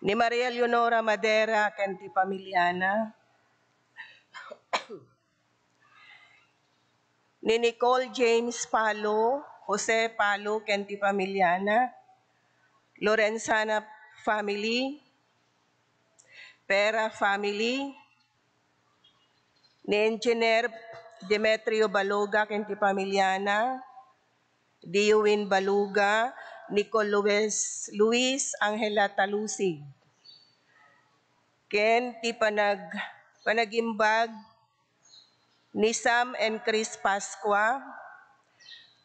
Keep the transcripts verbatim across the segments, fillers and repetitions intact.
Ni Maria Leonora Madera ken ti pamiliana. Ni Nicole James Palo, Jose Palo ken ti pamiliana. Lorenzana family. Pera family. Ni Engineer Demetrio Baluga ken ti pamiliana. Diwin Baluga, Nicole Luis, Luis Angela Talusig. Ken ti panag-, panagimbag ni Sam and Chris Pascua,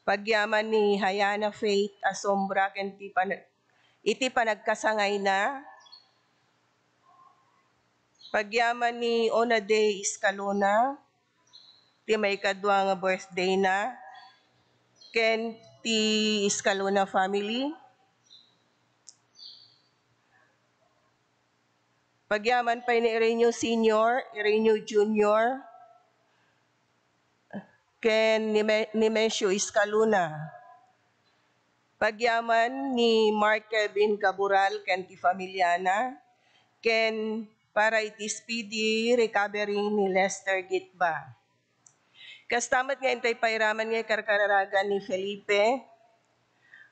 pagyaman ni Hayana Faith Asombra ken ti pan-, iti panagkasangayna, pagyaman ni Ona Day Escalona, ti maikadua nga birthday na, ken ti Escalona family. Pagyaman pay ni Ireneo Senior, Ireneo Junior, ken ni Me-, Nemesio Escalona. Pagyaman ni Mark Kevin Cabural ken ti familiana, ken para iti speedy recovery ni Lester Gitba. Kasta met nga intay pairaman nga ikarkararagan ni Felipe,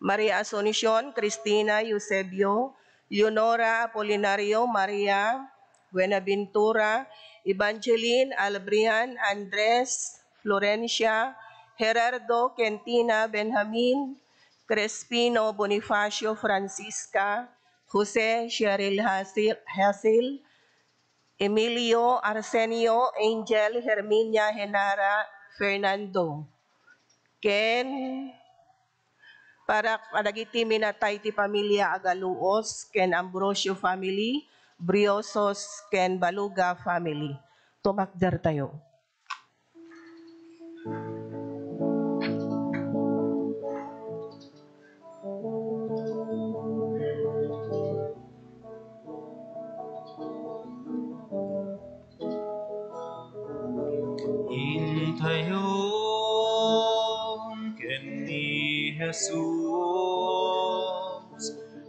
Maria Asuncion, Cristina, Eusebio, Leonora, Apolinario, Maria, Buenaventura, Evangeline, Albrian, Andres, Florencia, Gerardo, Kentina, Benjamin, Crespino, Bonifacio, Francisca, Jose, Cheryl, Hasil, Hasil, Emilio, Arsenio, Angel, Herminia, Henara, Fernando. Ken para kadagiti minatay ti familia Agaluos ken Ambrosio family, Briosos ken Baluga family. Tumakdertayo. Intayon ken ni Jesus,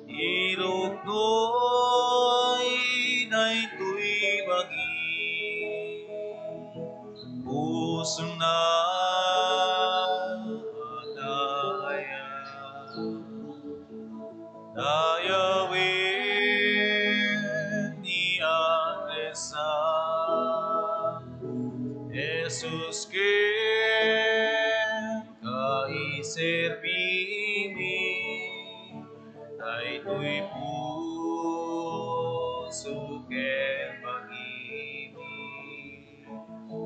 iruknoy daytoy bagi. Pusona a dayag. Dayawen ni Andresa, Jesus kenka iserbimi, daytoy puso ken bagimi.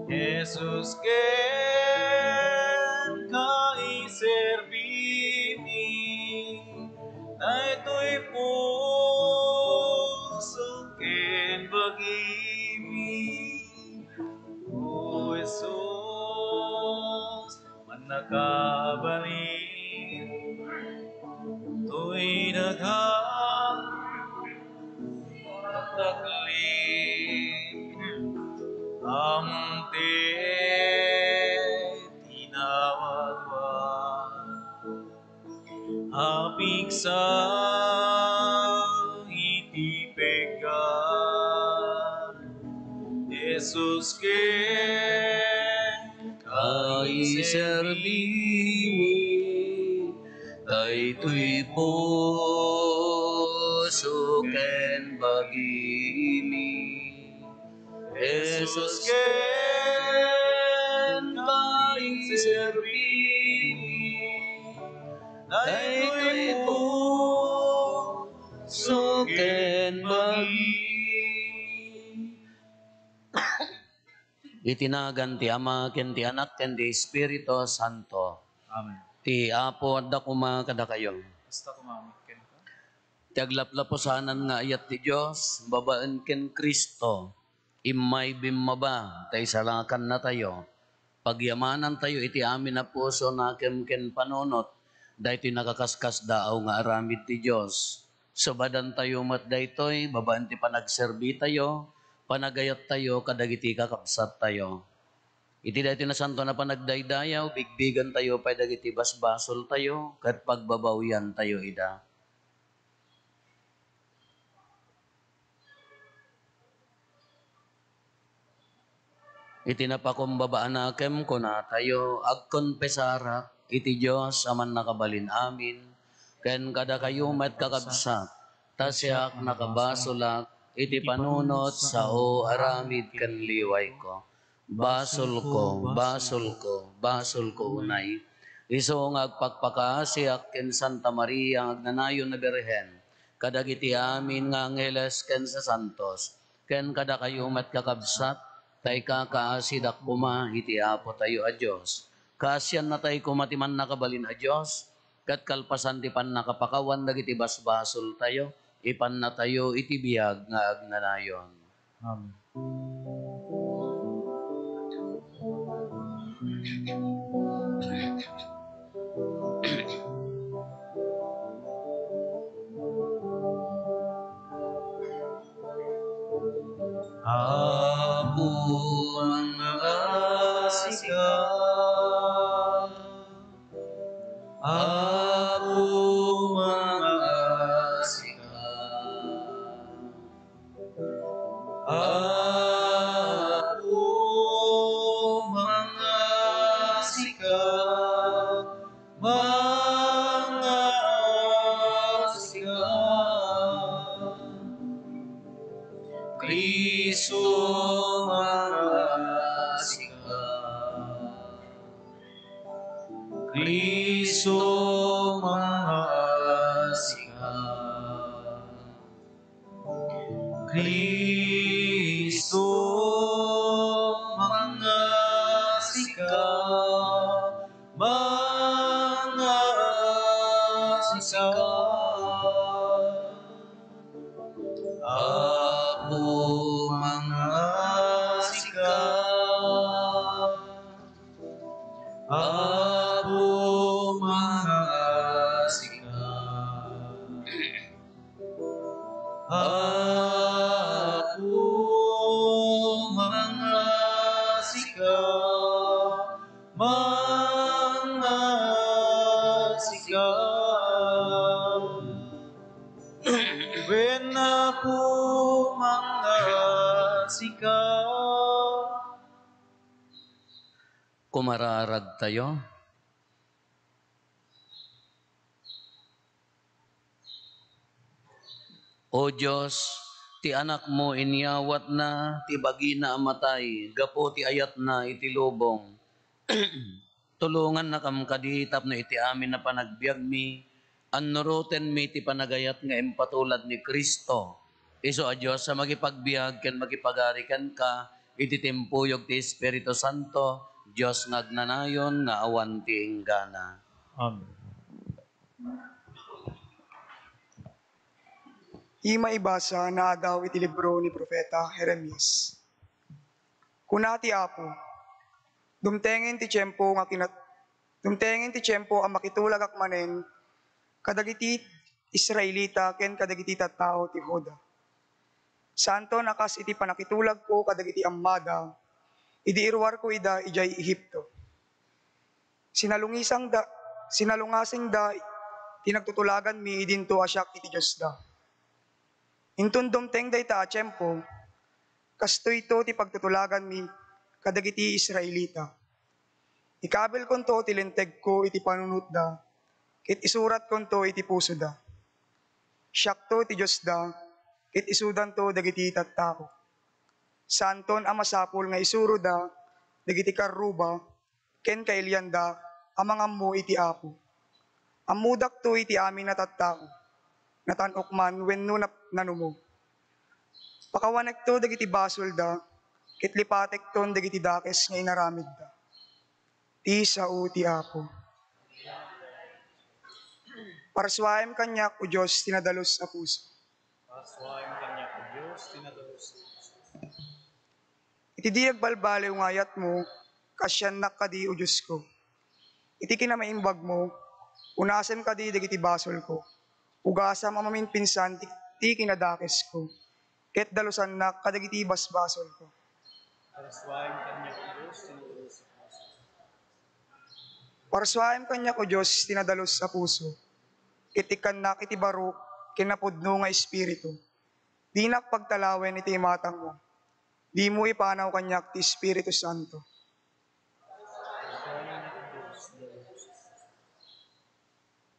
Jesus, kenka iserbimi, daytoy puso ken bagimi. O Jesus, mannakabalin toy daga Taklit, ammon ti tinawagwa. Apigsa iti pekka, Jesus ken kaiserbimi. Daytoy puso ken bagimi, Jesus ken kaiserbimi. Daytoy puso ken bagimi. Iti nagan ti Ama, ken ti Anak, ken ti Espiritu Santo. Amen. Ti Apo adda koma kadakayo. Kasta koma met kenka. Ti aglaplapusanan nga ayat ti Dios, babaen ken Cristo, immay bimmaba ta isalakannatayo. Pagyamanantayo iti amin a puso, nakem ken panunot, daytoy nakaskasdaaw nga aramid ti Dios. Subadantayo met daytoy babaen ti panagserbitayo, panagayattayo kadagiti kakabsattayo. Iti daytoy nasantoan a panagdaydayaw, bigbigantayo pay dagiti basbasoltayo ket pagbabawiantayo ida. Iti napakumbaba a nakem kunatayo, agkonpesarak iti Dios a Mannakabalin-amin, ken kadakayo met, kakabsat, ta siak nakabasolak iti panunot, sao, aramid ken liwayko. Basolko, basolko, basolko unay. Isu nga agpakpakaasiak ken Santa Maria nga agnanayon a Birhen, kadagiti amin nga angheles ken sasantos, ken kadakayo met, kakabsat, ta ikakaasidak koma iti Apotayo a Dios. Kaasiannatay koma ti Mannakabalin a Dios, ket kalpasan ti pannakapakawan dagiti basbasoltayo, ipannatayo iti biag nga agnanayon. Amen. Apo, mangaasika. Apo, mangaasika. Apo, mangaasika, mangaasika. Kristo, mangaasika. Kristo, mangaasika. Kristo, mangaasika, mangaasika. Apo, mangaasika. Apo, mangaasika. Apo, mangaasika, mangaasika. Wen, Apo, mangaasika. Kumararagtayo. O Dios, ti Anakmo inyawatna ti bagina a matay gapu ti ayatna iti lubong. Tulongannakam kadi tapno iti amin a panagbiagmi, annurotenmi ti panagayat nga impatulad ni Cristo, isu a Dios a makipagbiag ken makipagari kenka iti timpuyog ti Espiritu Santo, Dios nga agnanayon nga awan ti inggana. Amen. Ti maibasa naadaw iti libro ni Profeta Jeremias. Kuna ti Apo, "Dumtengen ti tiempo nga kinat-, dumtengen ti tiempo a makitulagak manen kadagiti Israelita ken kadagiti tattao ti Juda. Saanton a kas iti pannakitulagko kadagiti ammada idi iruarko ida idiay Egipto. Sinalungisangda, sinalungasingda ti nagtutulaganmi idinto a siak iti Diosda. Inton dumteng dayta a tiempo, kastoyto ti pagtutulaganmi kadagiti Israelita. Ikabilkonto ti lintegko iti panunotda, ket isuratkonto iti pusoda. Siakto ti Diosda, ket isudanto dagiti tattao. Saanton a masapul nga isuroda dagiti karruba ken kailianda a mangammo iti Apo. Ammodakto iti amin a tattao, natan-ok man wenno nap-, nanumo. Pakawanekto dagiti basolda, ket lipatekton dagiti dakes nga inaramidda." Ti sao ti Apo. Parsuaem kaniak, O Dios, ti nadalus a puso. Parsuaem kaniak, O Dios, ti nadalus a puso. Iti di agbalbaliw nga ayatmo, kaasiannak kadi, O Diosko. Iti kinamaimbagmo, unasem kadi dagiti basolko. Ugasam a maminpinsan ti, ti kinadakesko, ket dalusannak kadagiti basbasolko. Parsuaem kaniak, O Dios, ti nadalus a puso. Parsuaem kaniak, O Dios, ti nadalus a puso, ket ikkannak iti baro ken napudno nga espiritu. Dinak pagtalawen iti imatangmo. Dimo ipanaw kaniak ti Espiritu Santo.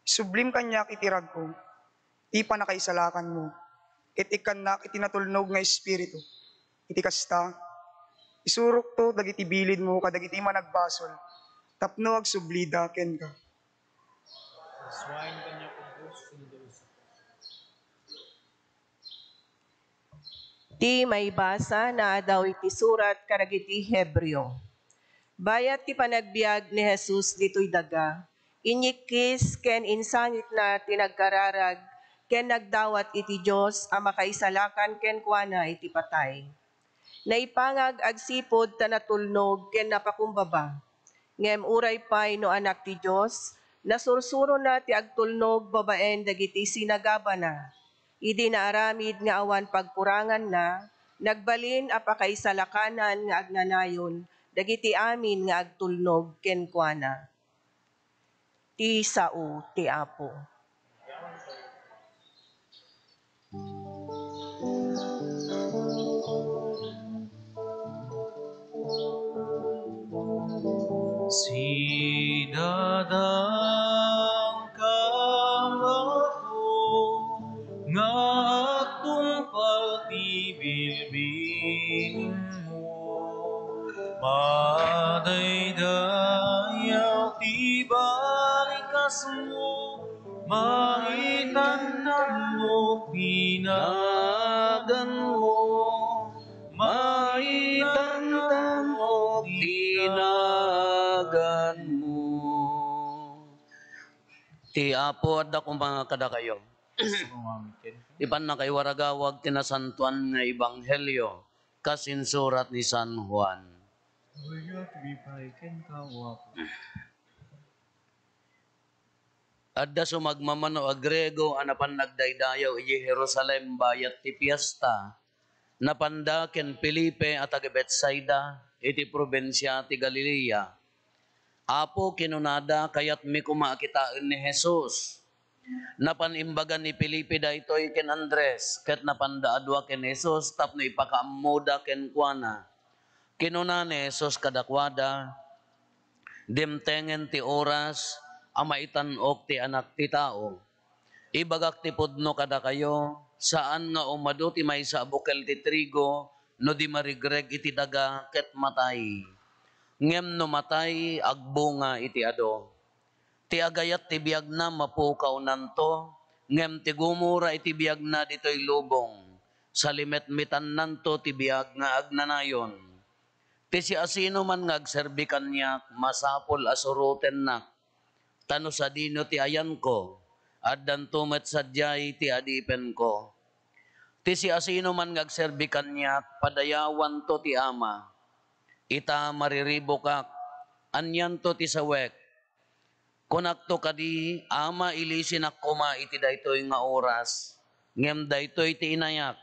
Sublim kaniak iti ragko ti pannakaisalakanmo, ket ikkannak iti natulnog nga Espiritu. Iti kasta, isurokto dagiti bilidmo kadagiti managbasol tapno agsublida kenka. Suayen kaniak, O Dios, sinidusa. Ti maibasa naadaw iti surat kadagiti Hebreo. Bayat ti panagbiag ni Jesus ditoy daga, inyikkis ken insangitna ti nagkararag ken nagdawat iti Dios a makaisalakan kenkuana iti patay. Naipangag agsipud ta natulnog ken napakumbaba. Ngem uray pay no Anak ti Dios, nasursurona ti agtulnog babaen dagiti sinagabana. Idi naaramid nga awan pagkuranganna, nagbalin a pakaisalakanan nga agnanayon dagiti amin nga agtulnog kenkuana. Ti sao ti Apo. Sidadangkam, Apo, nga agtungpal ti bilbilinmo. Madaydayaw ti balikasmo, maitantanok ti naganmo, maitantanok ti naganmo. Ti Apo adda koma kadakayo. Ti pannakaiwaragawag ti nasantoan nga ebanghelio kas insurat ni San Juan. Gloria iti Apo. Adda sumagmamano a Griego a napan nagdaydayaw idiay Jerusalem bayat ti fiesta. Napanda ken Felipe a taga-Betsaida iti probinsia ti Galilea. "Apo," kinunada, "kayatmi koma a kitaen ni Jesus." Napan imbaga ni Felipe daytoy ken Andres, ket napanda a dua ken Jesus tapno ipakaammoda kenkuana. Kinuna ni Jesus kadakuada, "Dimtengen ti oras a maitan-ok ti Anak ti Tao. Ibagak ti pudno kadakayo, saan nga umadu ti maysa a bukel ti trigo no di marigreg iti daga ket matay. Ngem no matay, agbunga iti adu. Ti agayat ti biagna mapukawnanto, ngem ti gumura iti biagna ditoy lubong, salimetmetannanto ti biag nga agnanayon. Ti siasinoman nga agserbi kaniak, masapul a surotennak. Ta no sadino ti ayanko, addanto met sadiay ti adipenko. Ti siasinoman nga agserbi kaniak, padayawanto ti Ama. Ita, mariribukak, anianto ti sawek? Kunakto kadi, Ama, ilisinak koma iti daytoy nga oras. Ngem daytoy ti inayak,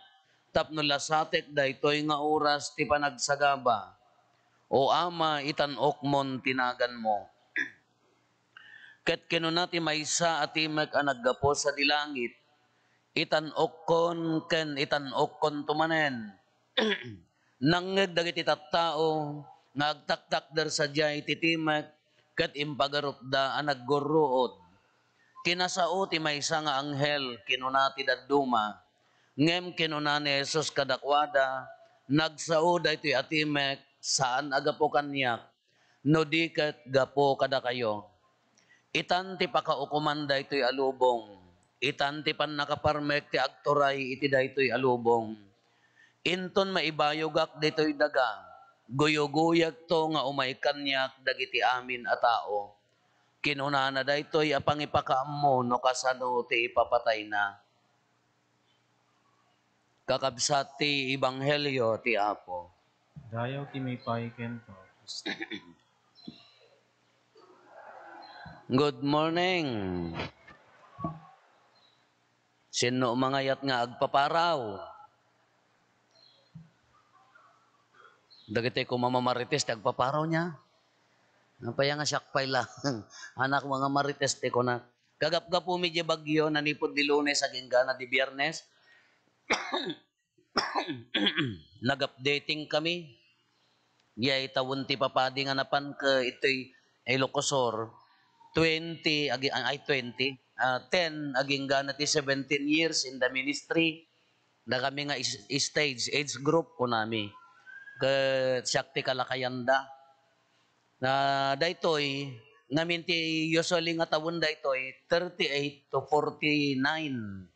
tapno lasatek daytoy nga oras ti panagsagaba. O Ama, itan-okmon ti naganmo." Ket kinuna ti maysa a timek a naggapu sadi langit, "Itan-okkon ken itan-okkonto manen." Nangngeg dagiti tattao nga agtaktakder sadiay iti timek ket impagarupda a naggurruod. Kinasao ti maysa nga anghel, kinuna ti dadduma. Ngem kinuna ni Jesus kadakuada, "Nagsao daytoy a timek, saan a gapu kaniak, no di ket gapu kadakayo. Itan ti pakaukoman daytoy a lubong. Itan ti pannakaparmek ti agturay iti daytoy a lubong. Inton maibayogak ditoy daga, guyoguyegto nga umay kaniak dagiti amin a tao." Kinunana daytoy a pangipakaammo no kasano ti ipapatayna. Kakabsat ti ebanghelio ti Apo. Dayaw ti maipaay kenka, Kristo. Good morning. Sinno mangayat nga agpaparaw? Dagiti koma mamarites ti agpaparaw nia. Apay nga siak pay la. Anak, mga marites ti kuna. Kagapgapumi diay bagyo, nanipud di Lunes agingga na di Biyernes. nag-updating kami. Diay tawen ti papadi nga napan ket itoy Ilocos Sur, twenty, agi-, ay, twenty, ah, ten, agingga na ti seventeen years in the ministry. Da kami nga is-, stage, age group, kunami. Ket siak ti kalakayanda. Na daytoy, ngamin ti usually nga tawen daytoy, thirty-eight to forty-nine.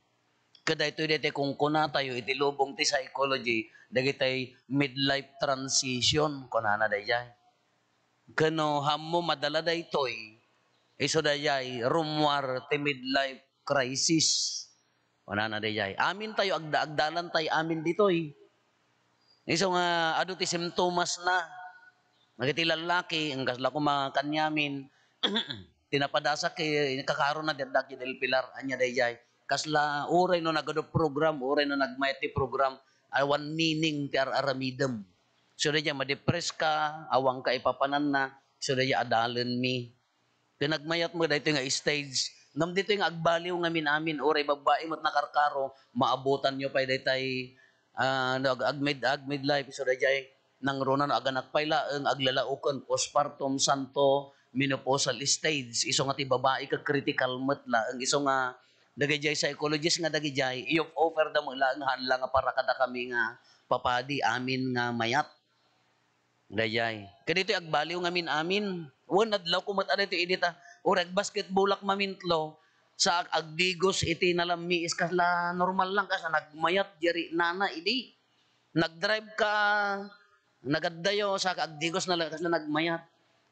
Ket daytoy, daytoy kunkunatayo iti lubong ti psychology, dagitay midlife transition, kunana dayjay. Ken no, ammo madala daytoy, isu dayjay, rummuar ti midlife crisis. Kunana dayjay. Amintayo, agda-, agdalantay amin ditoy. Isu nga, adu ti simptomasna. Dagiti lallaki, ang kasla koma kaniamin, ti napadasak, eh, kakarona, diadda ken El Pilar, ania dayjay. Kasla, uray no nagadu program, uray no nagmayat ti program, awan meaning ti ar-aramidem. So, dayjay, madepress ka, awan ka ipapananna, so, dayjay, adalenmi. Ken nagmayat met daytoy nga stage. Ngem ditoy nga agbaliw ngamin-amin, uray babbai met nakarkaro, maabutanyo pay daytay, ah, no, ag-, agmid-, agmidlife, so dayjay nangruna no aganak pay laeng, aglalaoken, postpartum, santo, menopausal stage, isu nga ti babai ket critical met laeng, isu nga dagijay psychologist nga dagijay, i-offer da met laeng haan la nga para kadakami nga papadi amin nga mayat. Dayjay. Kadaytoy agbaliw ngamin-amin. Wen, adlaw ko met a daytoy idi ta, uray agbasketballak mamintlo, sa ag-, agdigos iti nalammiis, kasla normal lang, kasla nagmayat, jari nana idi. Nagdrive ka, nagaddayo, sa agdigos na lang, kasla nagmayat.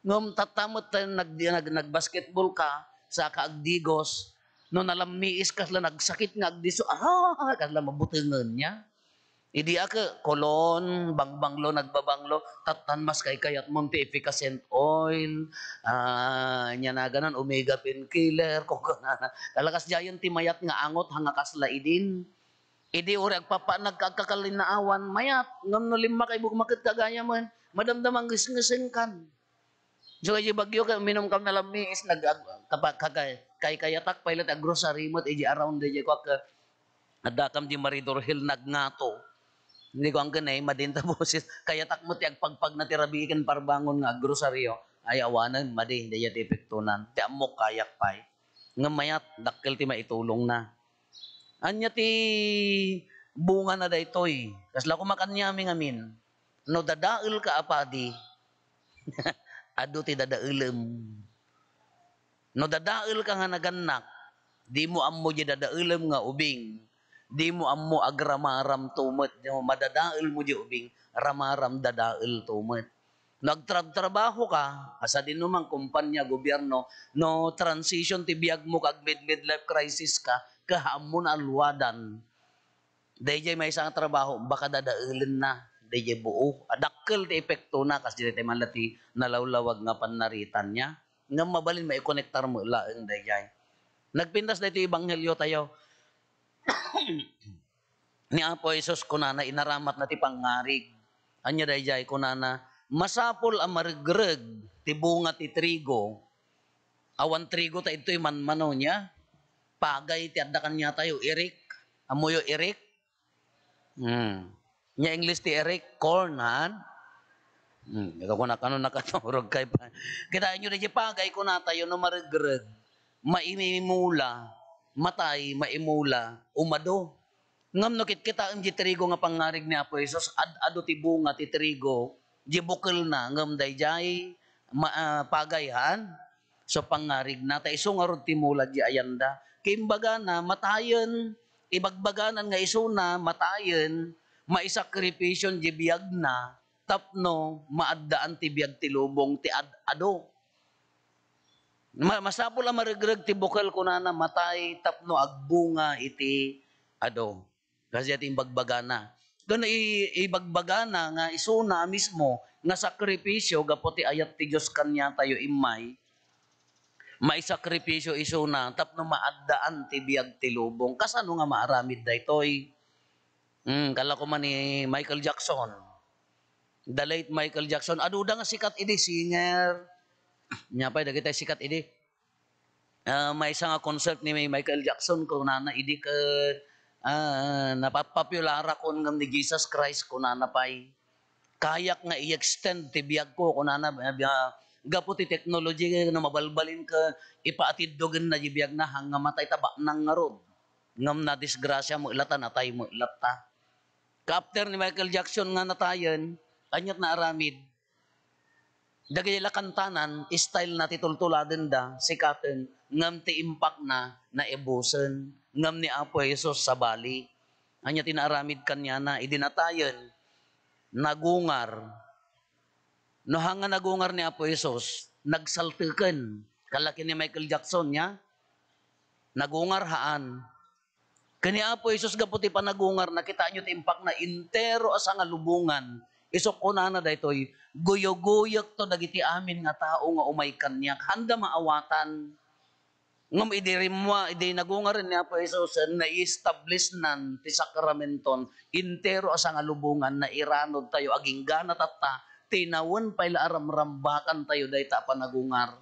Ngem tatta met ta nag-, nag-, nagbasketball ka, sa ka agdigos, no nalammiis, kasla nagsakit nga agdiso, ah, kasla mabutengen niya. Idi a ket kolon, bangbanglo, nagbabanglo, tattan mas kaykayatmon ti efficascent oil, ah, ania naganan, omega painkiller, kung kunana. Kalakas diayen ti mayat nga angot, haan nga kasla idin. Idi uray agpapanag ka agkakalinnaawan, mayat, ngem no limma ka ibuk maket ka gayamen, madamdama nga ngisngisengkan. So, idiay Baguio, ket uminum kami nalammiis, nag-, ag-, kapa-, kaka-, kaykayatak pay latta, ag-grocery met, idiay around, idiay kuak, ket addakam di Maridor Hill, nagngato. Idi kuan ken, eh, madin ta boses, kayatak met ti agpagpagna ti rabii ken parbangon nga ag-grocery, oh. Ay, awanen, madi, dayta ti epektonan. Ti ammok, kayak pay. Ngem mayat, dakkel ti maitulongna. Ania ti bungana daytoy? Kasla koma kaniami ngamin. No dadaelka a padi, adu ti dadaelem. No dadaelka nga nagannak, dimo ammo diay dadaelem nga ubing. Dimo ammo agramaram to met. Dimo madadaelmo diay ubing, ramaram dadael to met. No agtrabtrabahoka, a sadino man, kompania, gobierno, no transition ti biagmo ket agmid-midlife crisis ka, ket haanmo nga alwadan, dayjay maysa nga trabaho, baka dadaelenna, dayjay buo. A dakkel ti epektona, kas dayta man la ti nalawlawag nga pannaritan niya. Ngem mabalin maikonektar met laeng dayjay. Nagpintas daytoy ebangheliotayo. Ni Apo Jesus, kunana, inaramatna ti pangngarig. Ania dayjay? Kunana, masapul a maregreg ti bunga ti trigo. Awan trigo ta idtoy manmano niya. Pagay ti adda kaniatayo, erik. Ammoyo erik? Hmm. Nia English ti erik, corn, han? Hmm. Ikaw kuna, kano nakaturog kay pa. Kitaenyo dayjay pagay kunatayo no maregreg, maimimula, matay, maimula, umado. Ngem no kitkitaem diay trigo nga pangngarig ni Apo Jesus, ad-adu ti bunga ti trigo, diay bukelna, ngem dayjay ma-, ah, pagay, haan? So, pangngarigna, ta isu ngarud ti mula diay ayanda. Ket imbagana, matayen, ibagbaganan nga isuna, matayen, maisakripisyon diay biagna, tapno maaddaan ti biag ti lubong ti ad-adu. Ma-, masapul a maregreg ti bukel, kunana, matay tapno agbunga iti adu. Kas diay ti imbagbagana. Ken i-, ibagbagana nga isuna a mismo nga sakripisyo gapu ti ayat ti Dios kaniatayo immay, maisakripisyo isuna tapno maaddaan ti biag ti lubong. Kasano nga maaramid daytoy? Hmm, kala koma ni Michael Jackson. The late Michael Jackson. Aduda nga sikat idi, singer. Nia pay, dagitay sikat idi. Ah, maysa nga concert ni Michael Jackson, kunana, idi ket Ah, napapapiolarakon ngem ni Jesus Christ, kunana pay, "Kayak nga i-extend ti biagko," kunana, ah, gapu ti technology no mabalbalinka, ipaatiddogenna ti biagna, haan nga matay ta baknang ngarud. Ngem nadisgrasia met latta, natay met latta. Ka-after ni Michael Jackson nga natayen, aniat naaramid? Dagiti la kantanan, style na ti tultuladenda, sikaten, ngem ti impact na, naibusen, ngem ni Apo Jesus sabali. Ania ti naaramid kaniana? Idi natayen, nagungar. No haan nga nagungar ni Apo Jesus, nagsalteken. Kala ken ni Michael Jackson, ya? Nagungar, haan. Ken ni Apo Jesus, gapu ti panagungar, nakitaenyo ti impact na, entero a sangalubongan. Isu kunana daytoy, "Guyoguyekto dagiti amin nga tao nga umay kaniak." Haanda maawatan. Ngem idi rimmuar, idi nagungaren ni Apo Jesus, na-establishnan ti sakramenton, entero a sangalubongan, nairanudtayo, agingga na tatta, tinawen pay la a ramrambakantayo dayta a panagungar.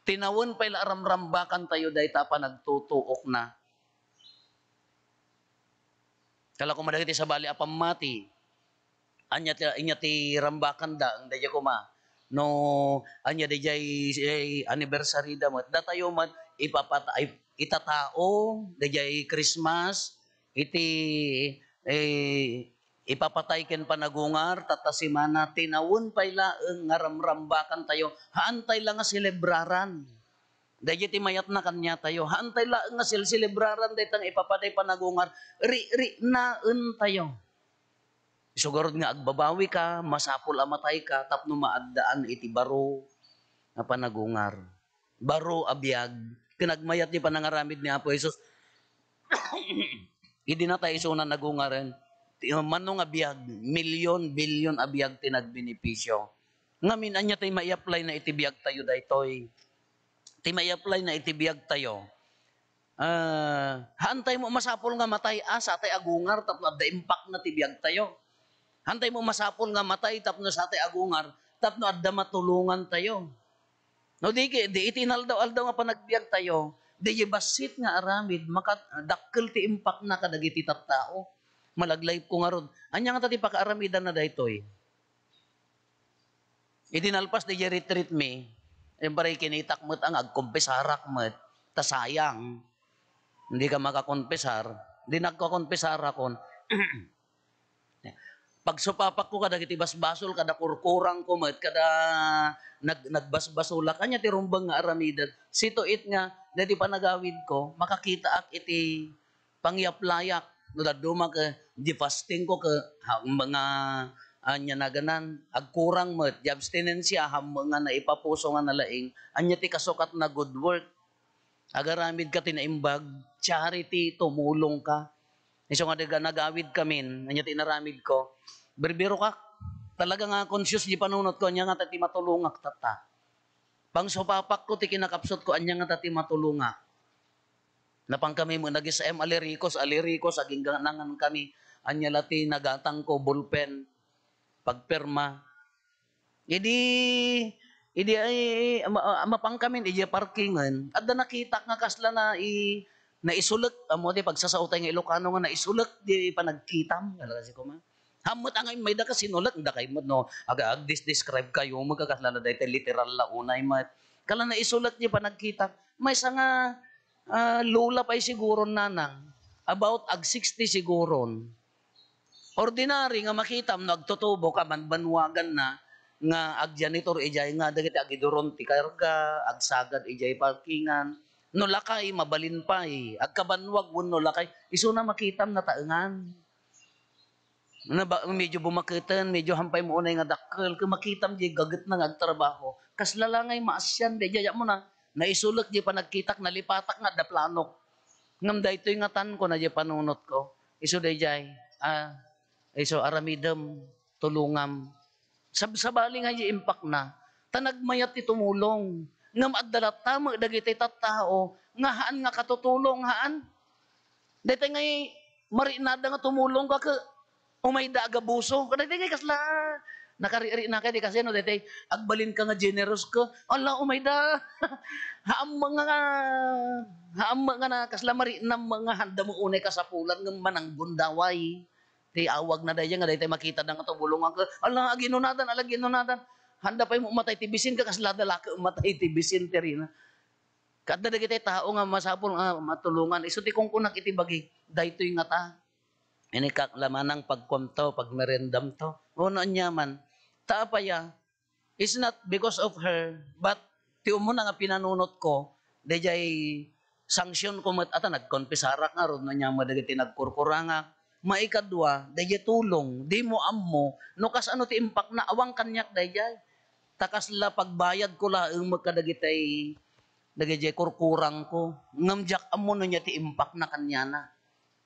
Tinawen pay la a ramrambakantayo dayta a panagtutuokna. Kala koma dagiti sabali a pammati. Ania ti, ania ti rambakanda, daydiay koma. No, ania daydiay, eh, anniversary da met. Datayo met, ipapata-, ay, itatao, daydiay Christmas, iti, eh, ipapatay ken panagungar, tatta semana, tinawen pay laeng nga ramrambakantayo. Haantay la nga selebraran. Daydiay ti mayatna kaniatayo. Haantay laeng nga selselebraran dayta nga ipapaday panagungar, ri-rinaentayo. Isu garud nga agbabawika, masapul a matayka tapno maaddaan iti baro nga panagungar. Baro a biag. Ken agmayat ti panangaramid ni Apo Jesus. Idi natay isuna nagungaren, ti, mano nga biag, milyon, bilyon a biag ti nagbenepisio. Ngamin, ania ti mai-apply na iti biagtayo daytoy? Ti mai-apply na iti biagtayo. Ah, haantay mo masapul nga matay, ah, satay agungar tapno adda impact na ti biagtayo. Haantay mo masapul nga matay tapno satay agungar tapno adda matulongantayo. No, di, di iti inaldaw-aldaw nga panagbiagtayo, di bassit nga aramid, makat-, dakkel ti impact na kadagiti tattao. Malaglayipko ngarud. Ania ngata ti pakaaramidanna daytoy? Idi nalpas diay retreat mi, siyempre, kinitak met nga agkonpesarak met, ta sayang. Hindi ka makakonpesar, di nagkakonpesarakon. Pagsupapakko kadagiti basbasol, kada kurkurangko met, kada nag-, nagbasbasolak, ania ti rumbeng nga aramidek? See to it nga, daydi panagawidko, makakitaak iti pangiaplayak. No dadduma ket, di fastingko ket, ha, mga, ania naganan, agkurang met, di abstinensia, ha, mga naipapuso nga nalaing, ania ti kasukatna? Good work. Agaramid ka ti naimbag, charity, tumulong ka. Isu nga daga nagawid kamin, ania ti inaramidko? Birbirokak. Talaga nga conscious di panunotko, ania ngata ti matulongak tatta? Pangsupapakko ti kinakapsutko, ania ngata ti matulongak? Napan kami met nag-S M, alirikos, alirikos, agingganangan kami. Ania la ti nagatangko, ballpen, pagpirma. Idi, idi ay, ma-, mapan kami, idi parkingen, adda nakitak nga kasla na i-, naisulek, ammo ti pagsasaotay nga Ilocano nga naisulek di panagkitam, kala kasi kuma. Hammet angay mayda ka sinulek, dakay met no, aga, ag-dis-, describe kayo, magkakasla na dayta literal la unay met. Kala naisulek di panagkitak, maysa nga, ah, lola pay siguro nanang, about ag sixty siguron. Ordinary nga makitam no agtutubo ka, banbanwagan na nga agjanitor idiay nga dagiti agiduron ti karga, agsagad idiay parkingan. No lakay, mabalin pay. Agkabanwag wenno lakay, isuna makitam nataengan. Naba-, medyo bumaketen, medyo hampay mo unay nga dakkel, ket makitam diay gagetna nga agtrabaho. Kasla la ngay maasian, daydiay, ammo na, naisulek diay panagkitak, nalipatak nga adda planok. Ngem daytoy nga tan, kuna diay panunotko. Isu daydiay, ah, isu aramidem, tulongam. Sab-, sabali nga diay impact na, ta nagmayat ti tumulong. Ngem adda latta met dagiti tattao nga haan nga katutulong, haan. Daytoy ngay marinada nga tumulong ka ket umayda agabuso. Kadaytoy ngay kasla, Nakaririnaka idi kasano daytoy, agbalinka nga generous ka. Ala, umayda. Haam nga, haam nga na, kasla marinam nga handa mo unay kasapulan nga mananggundaway. Ti awagna daydiay nga daytoy makitada nga tumulongan ka. Ala, aginunadan, ala, aginunadan. Handa pay mo matay ti bisin ka, kasla da la ka matay ti bisin ti rina. Ket adda dagiti tao nga masapul nga matulongan. Isu ti kunkunak iti bagi, daytoy ngata. Inikakla manang pagkuamto, pagmeriendamto. Wenno aniaman. Ta apay a, it's not because of her, but ti umuna nga pinanunotko, daydiay sanction ko met, ata nagkonfesarak ngarud no ania met dagiti nagkurkurangak. Maikadua, daydiay tulong, dimo ammo no kasano ti impakna, awan kaniak daydiay. Ta kasla pagbayadko laeng met kadagitay, dagijay kurkurangko. Ngem diak ammo no ania ti impakna kaniana.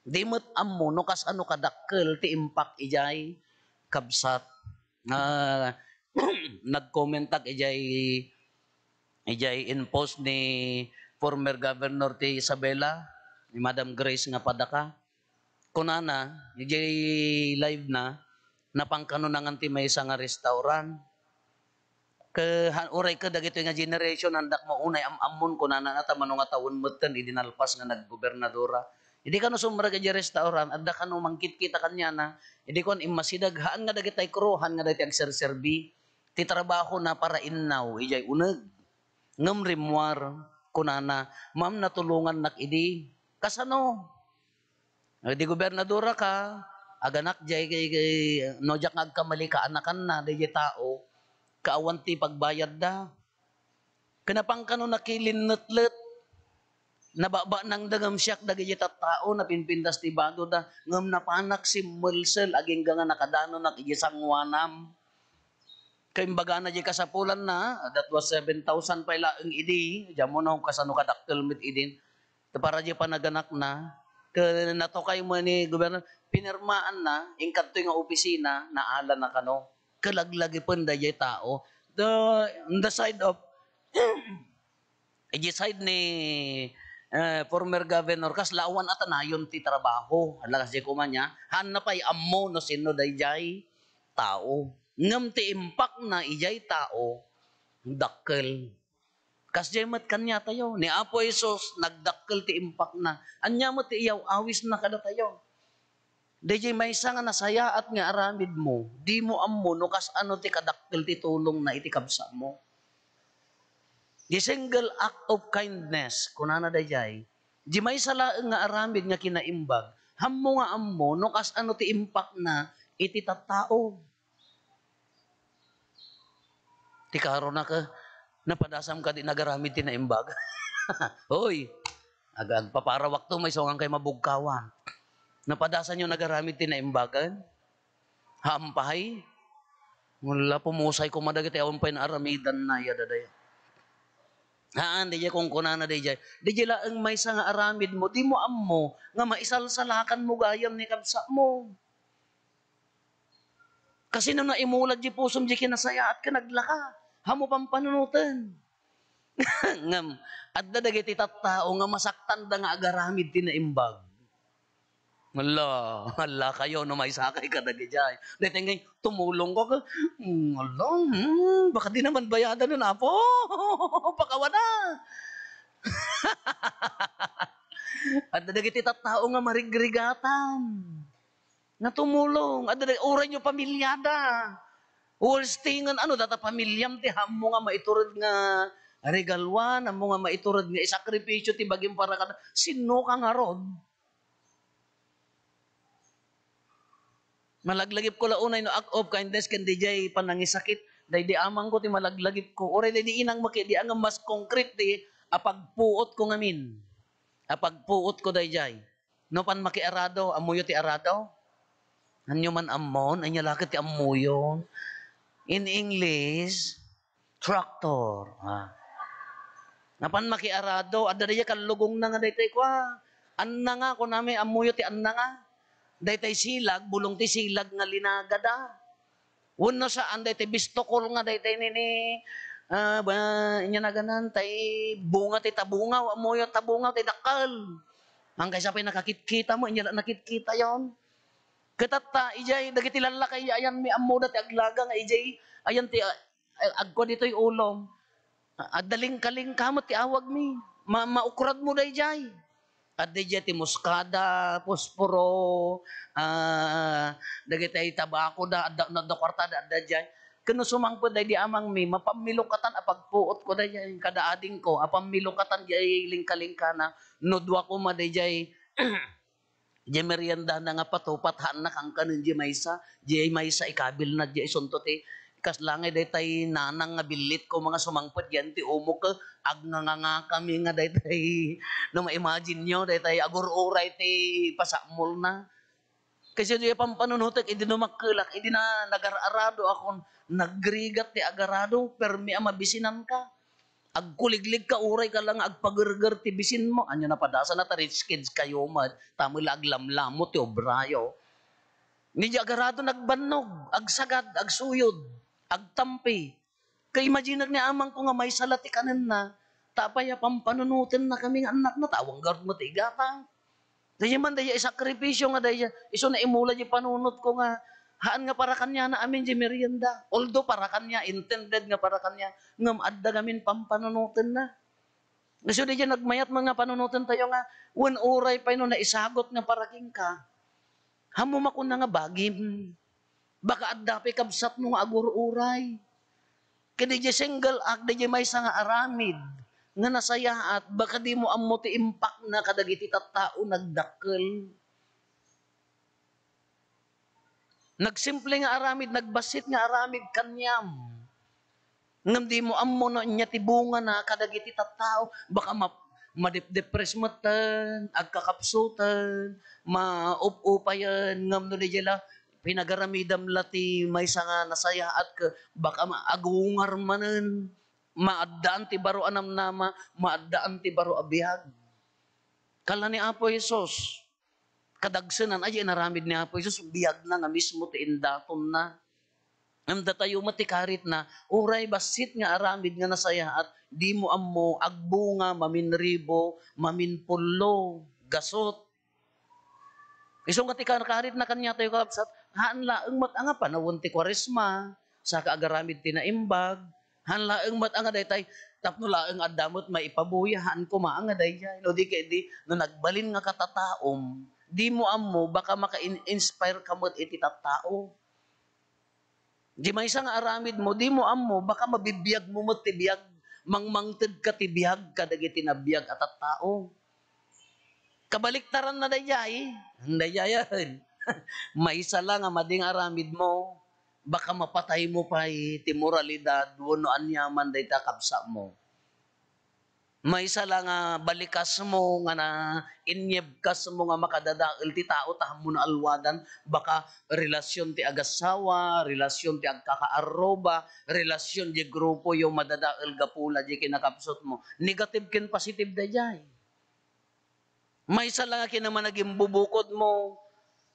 Di met ammo no kasano kadakkel ti impak idiay kabsat. Ah, nagkomentak idiay, idiay in-post ni former governor ti Isabela, ni Madam Grace nga Padaka. Kunana, idiay live na, napan kano nangan ti maysa nga restaurant. Ke-, ha-, uray ket dagitoy nga generation, handak maunay am-ammon, kunana, ta mano nga tawen metten idi nalpas nga naggobernadora. Idi kano sumrek idiay restaurant, adda kano mangkitkita kaniana, idi kuan, immasideg, haan nga dagitay crew, haan nga dagiti agserserbi. Ti trabahona para innaw idiay uneg. Ngem rimmuar, kunana, "Ma'am, natulongannak idi." Kasano? Idi gobernadora ka, aganak diay, kay, kay, no diak nga agkamali, kaanakanna daydiay tao, ket awan ti pagbayadda. Ket napan kano nakilinnetlet. Nababanangda ngem siak dagiti tattao, napinpintas ti badoda, ngem napanak simmelsel agingga nga nakadanonak idiay sangoanam. Kaimbagana diay kasapulanna, that was seven thousand pay laeng idi, diammo no kasano kadakkel met idin. Para diay panaganakna, ket natukay met ni gobernador, pinirmaanna, inkadtoy nga opisina, naalana kano. Ket laglagipen daydiay tao. The, on the side of, idiay side ni, eh, former governor, kasla awan a tanayon ti trabaho. Ala, kasdiay koma nia, haanna pay ammo no sinno daydiay tao. Ngem ti impakna idiay tao, dakkel. Kasdiay met kaniatayo, ni Apo Jesus, nagdakkel ti impakna. Ania met ti iyaw-awisna kadatayo? Daydiay maysa nga nasayaat nga aramidmo, dimo ammo no kasano ti kadakkel ti tulongna iti kabsatmo. Di single act of kindness, kunana daydiay, di maysa laeng nga aramid nga kinaimbag, hammo nga ammo no kasano ti impakna iti tattao. Ti karona ka, napadasam kadi nagaramid ti naimbag? Hoy, ag-, agpaparawakto, maisungan kay mabugkawan. Napadasanyo nagaramid ti naimbagan? Hampay? Wala, pumusay koma dagiti awan pay naaramidanna, ya dadaya. Haan, daydiay kunkunana daydiay. Daydiay laeng maysa nga aramidmo, dimo ammo nga maisalsalakanmo gayam ni kabsatmo. Kasino naimulad diay pusom diay kinasayaat ken naglaka? Hammo pampanunoten. Ngem, adda dagiti tattao nga masaktanda nga agaramid ti naimbag. Ala, ala kayo no maysakay kadagidiay. Daytoy ngay, tumulongko ket, hmm, ala, hmm, baka di naman bayadan ni Apo. Pakawana. Adda dagiti tattao nga marigrigatan. Nga tumulong. Adda da-, uray no pamilyada. Ulstingen, ano, data pamilyam ti hammo nga maitured nga regaluan, hammo nga maitured nga isakripisyo ti bagim para kada. Sinno ka ngarud? Malaglagipko la unay no act of kindness ken daydiay panangisakit. Daydi amangko ti malaglagipko. Uray daydi inang maki, di angem mas concrete ti apagpuotko ngamin. Apagpuotko daydiay. No pan makiarado, ammoyo ti arado? Anyo man ammon, ania la ket ti ammoyon? In English, tractor. Ah. Napan makiarado, adda daydiay kallugongna nga daytoy kua. Annanga, kunami, ammoyo ti annanga? Daytoy silag, bulong ti silag nga linagada. Wenno saan, daytoy bistokol nga daytoy nini, ah, ba, ania naganan, tay bunga ti tabungaw, ammoyo tabungaw, tay dakkel. Angkaysa pay nakakitkita mo, ania la nakitkitayon. Ket tatta, idiay dagiti lallaki, ayanmi ammoda ti aglaga nga idiay, ayan ti, ah, agkua ditoy ulom. Adda lingkalingka met ti awagmi. Ma-, maukradmo daydiay. Adda idiay ti muskada, posporo, ah, dagiti tabakoda, adda, no adda kuartada, adda idiay. Ken no sumangpet daydi amangmi, mapammilukatan a pagpuotko daydiay. Kada adingko, a pammilukatan diay lingkalingkana. No dua koma daydiay, diay meriendana nga patupat, haanna kankanen diay maysa, diay maysa ikabilna diay isunto ti kasla ngay daytay nanang nga billit ko nga sumangpet diay ti umok, agngangangakami nga daytay, no ma-imagine-yo, daytay agur-uray ti pasamolna. Kasi diay pampanunotek, idi dumakkelak, idi na nagar-arado akon, nagrigat ti agarado, permi a mabisinanka. Agkuligligka, uray ka la nga agpagerger ti bisinmo. Ania, napadasana ta rich kids kayo met, tamo la aglamlamot ti obrayo. Ni diay agarado nagbannog, agsagad, agsuyod, agtampi. Ka-imaginek ni amangko nga maysa la ti kanenna, ta apay a pampanunotenna kami nga annakna, ta awan garud met ti igatang. Daydiay man, daydiay isakripisio nga daydiay, isu naimula diay panunotko nga haan nga para kaniana amin diay merienda. Although para kania, intended nga para kania, ngem adda ngamin pampanunotenna. Isu daydiay nagmayat met nga panunotentayo nga, wen uray pay no naisagut nga para kenka, haanmo makunna nga bagim. Baka adda pay kabsatmo nga agur-uray. Ket daydiay single act, daydiay maysa nga aramid nga nasayaat, baka dimo ammo ti impakna kadagiti tattao nagdakkel. Nagsimple nga aramid, nagbassit nga aramid kaniam. Ngem dimo ammo no ania ti bungana kadagiti tattao. Baka ma-, madepdepres metten, agkakapsuten, maup-upayen, ngem no daydiay la, pinagaramidam la ti maysa nga nasayaat ket baka ma-, agungar manen, maaddaan ti baro a namnama, maaddaan ti baro a biag. Kala ni Apo Jesus, kadagsenan, ay, inaramid ni Apo Jesus, biagna nga mismo ti indatonna. Ngem datayo met ti karitna, uray bassit nga aramid nga nasayaat, dimo ammo, agbunga, maminribo, maminpullo, gasut. Isu nga ti kar-, karitna kaniatayo, kabsat, haan laeng met a nga panawen ti Kuaresma, saka agaramid ti naimbag, haan laeng met a nga daytay, tapno laeng adda met maipabuya, haan koma a nga daydiay. No di ket di, no nagbalin nga katataom, dimo ammo, baka maka-in-, inspire ka met iti tattao. Di maysa nga aramidmo, dimo ammo, baka mabibiagmo met ti biag, mangmangtedka ti biag kadagiti nabiag a tattao. Kabaliktaranna daydiay, daydiayen. Maysa la nga madi nga aramidmo, baka mapataymo pay ti moralidad wenno aniaman dayta kabsatmo. Maysa la nga balikasmo nga na-, inyebkasmo nga makadadael ti tao ta haanmo naalwadan, baka relasyon ti agassawa, relasyon ti agkakaarruba, relasyon diay grupoyo, madadael gapu la diay kinakabsatmo. Negative ken positive daydiay. Maysa la nga kinamanagimbubukodmo,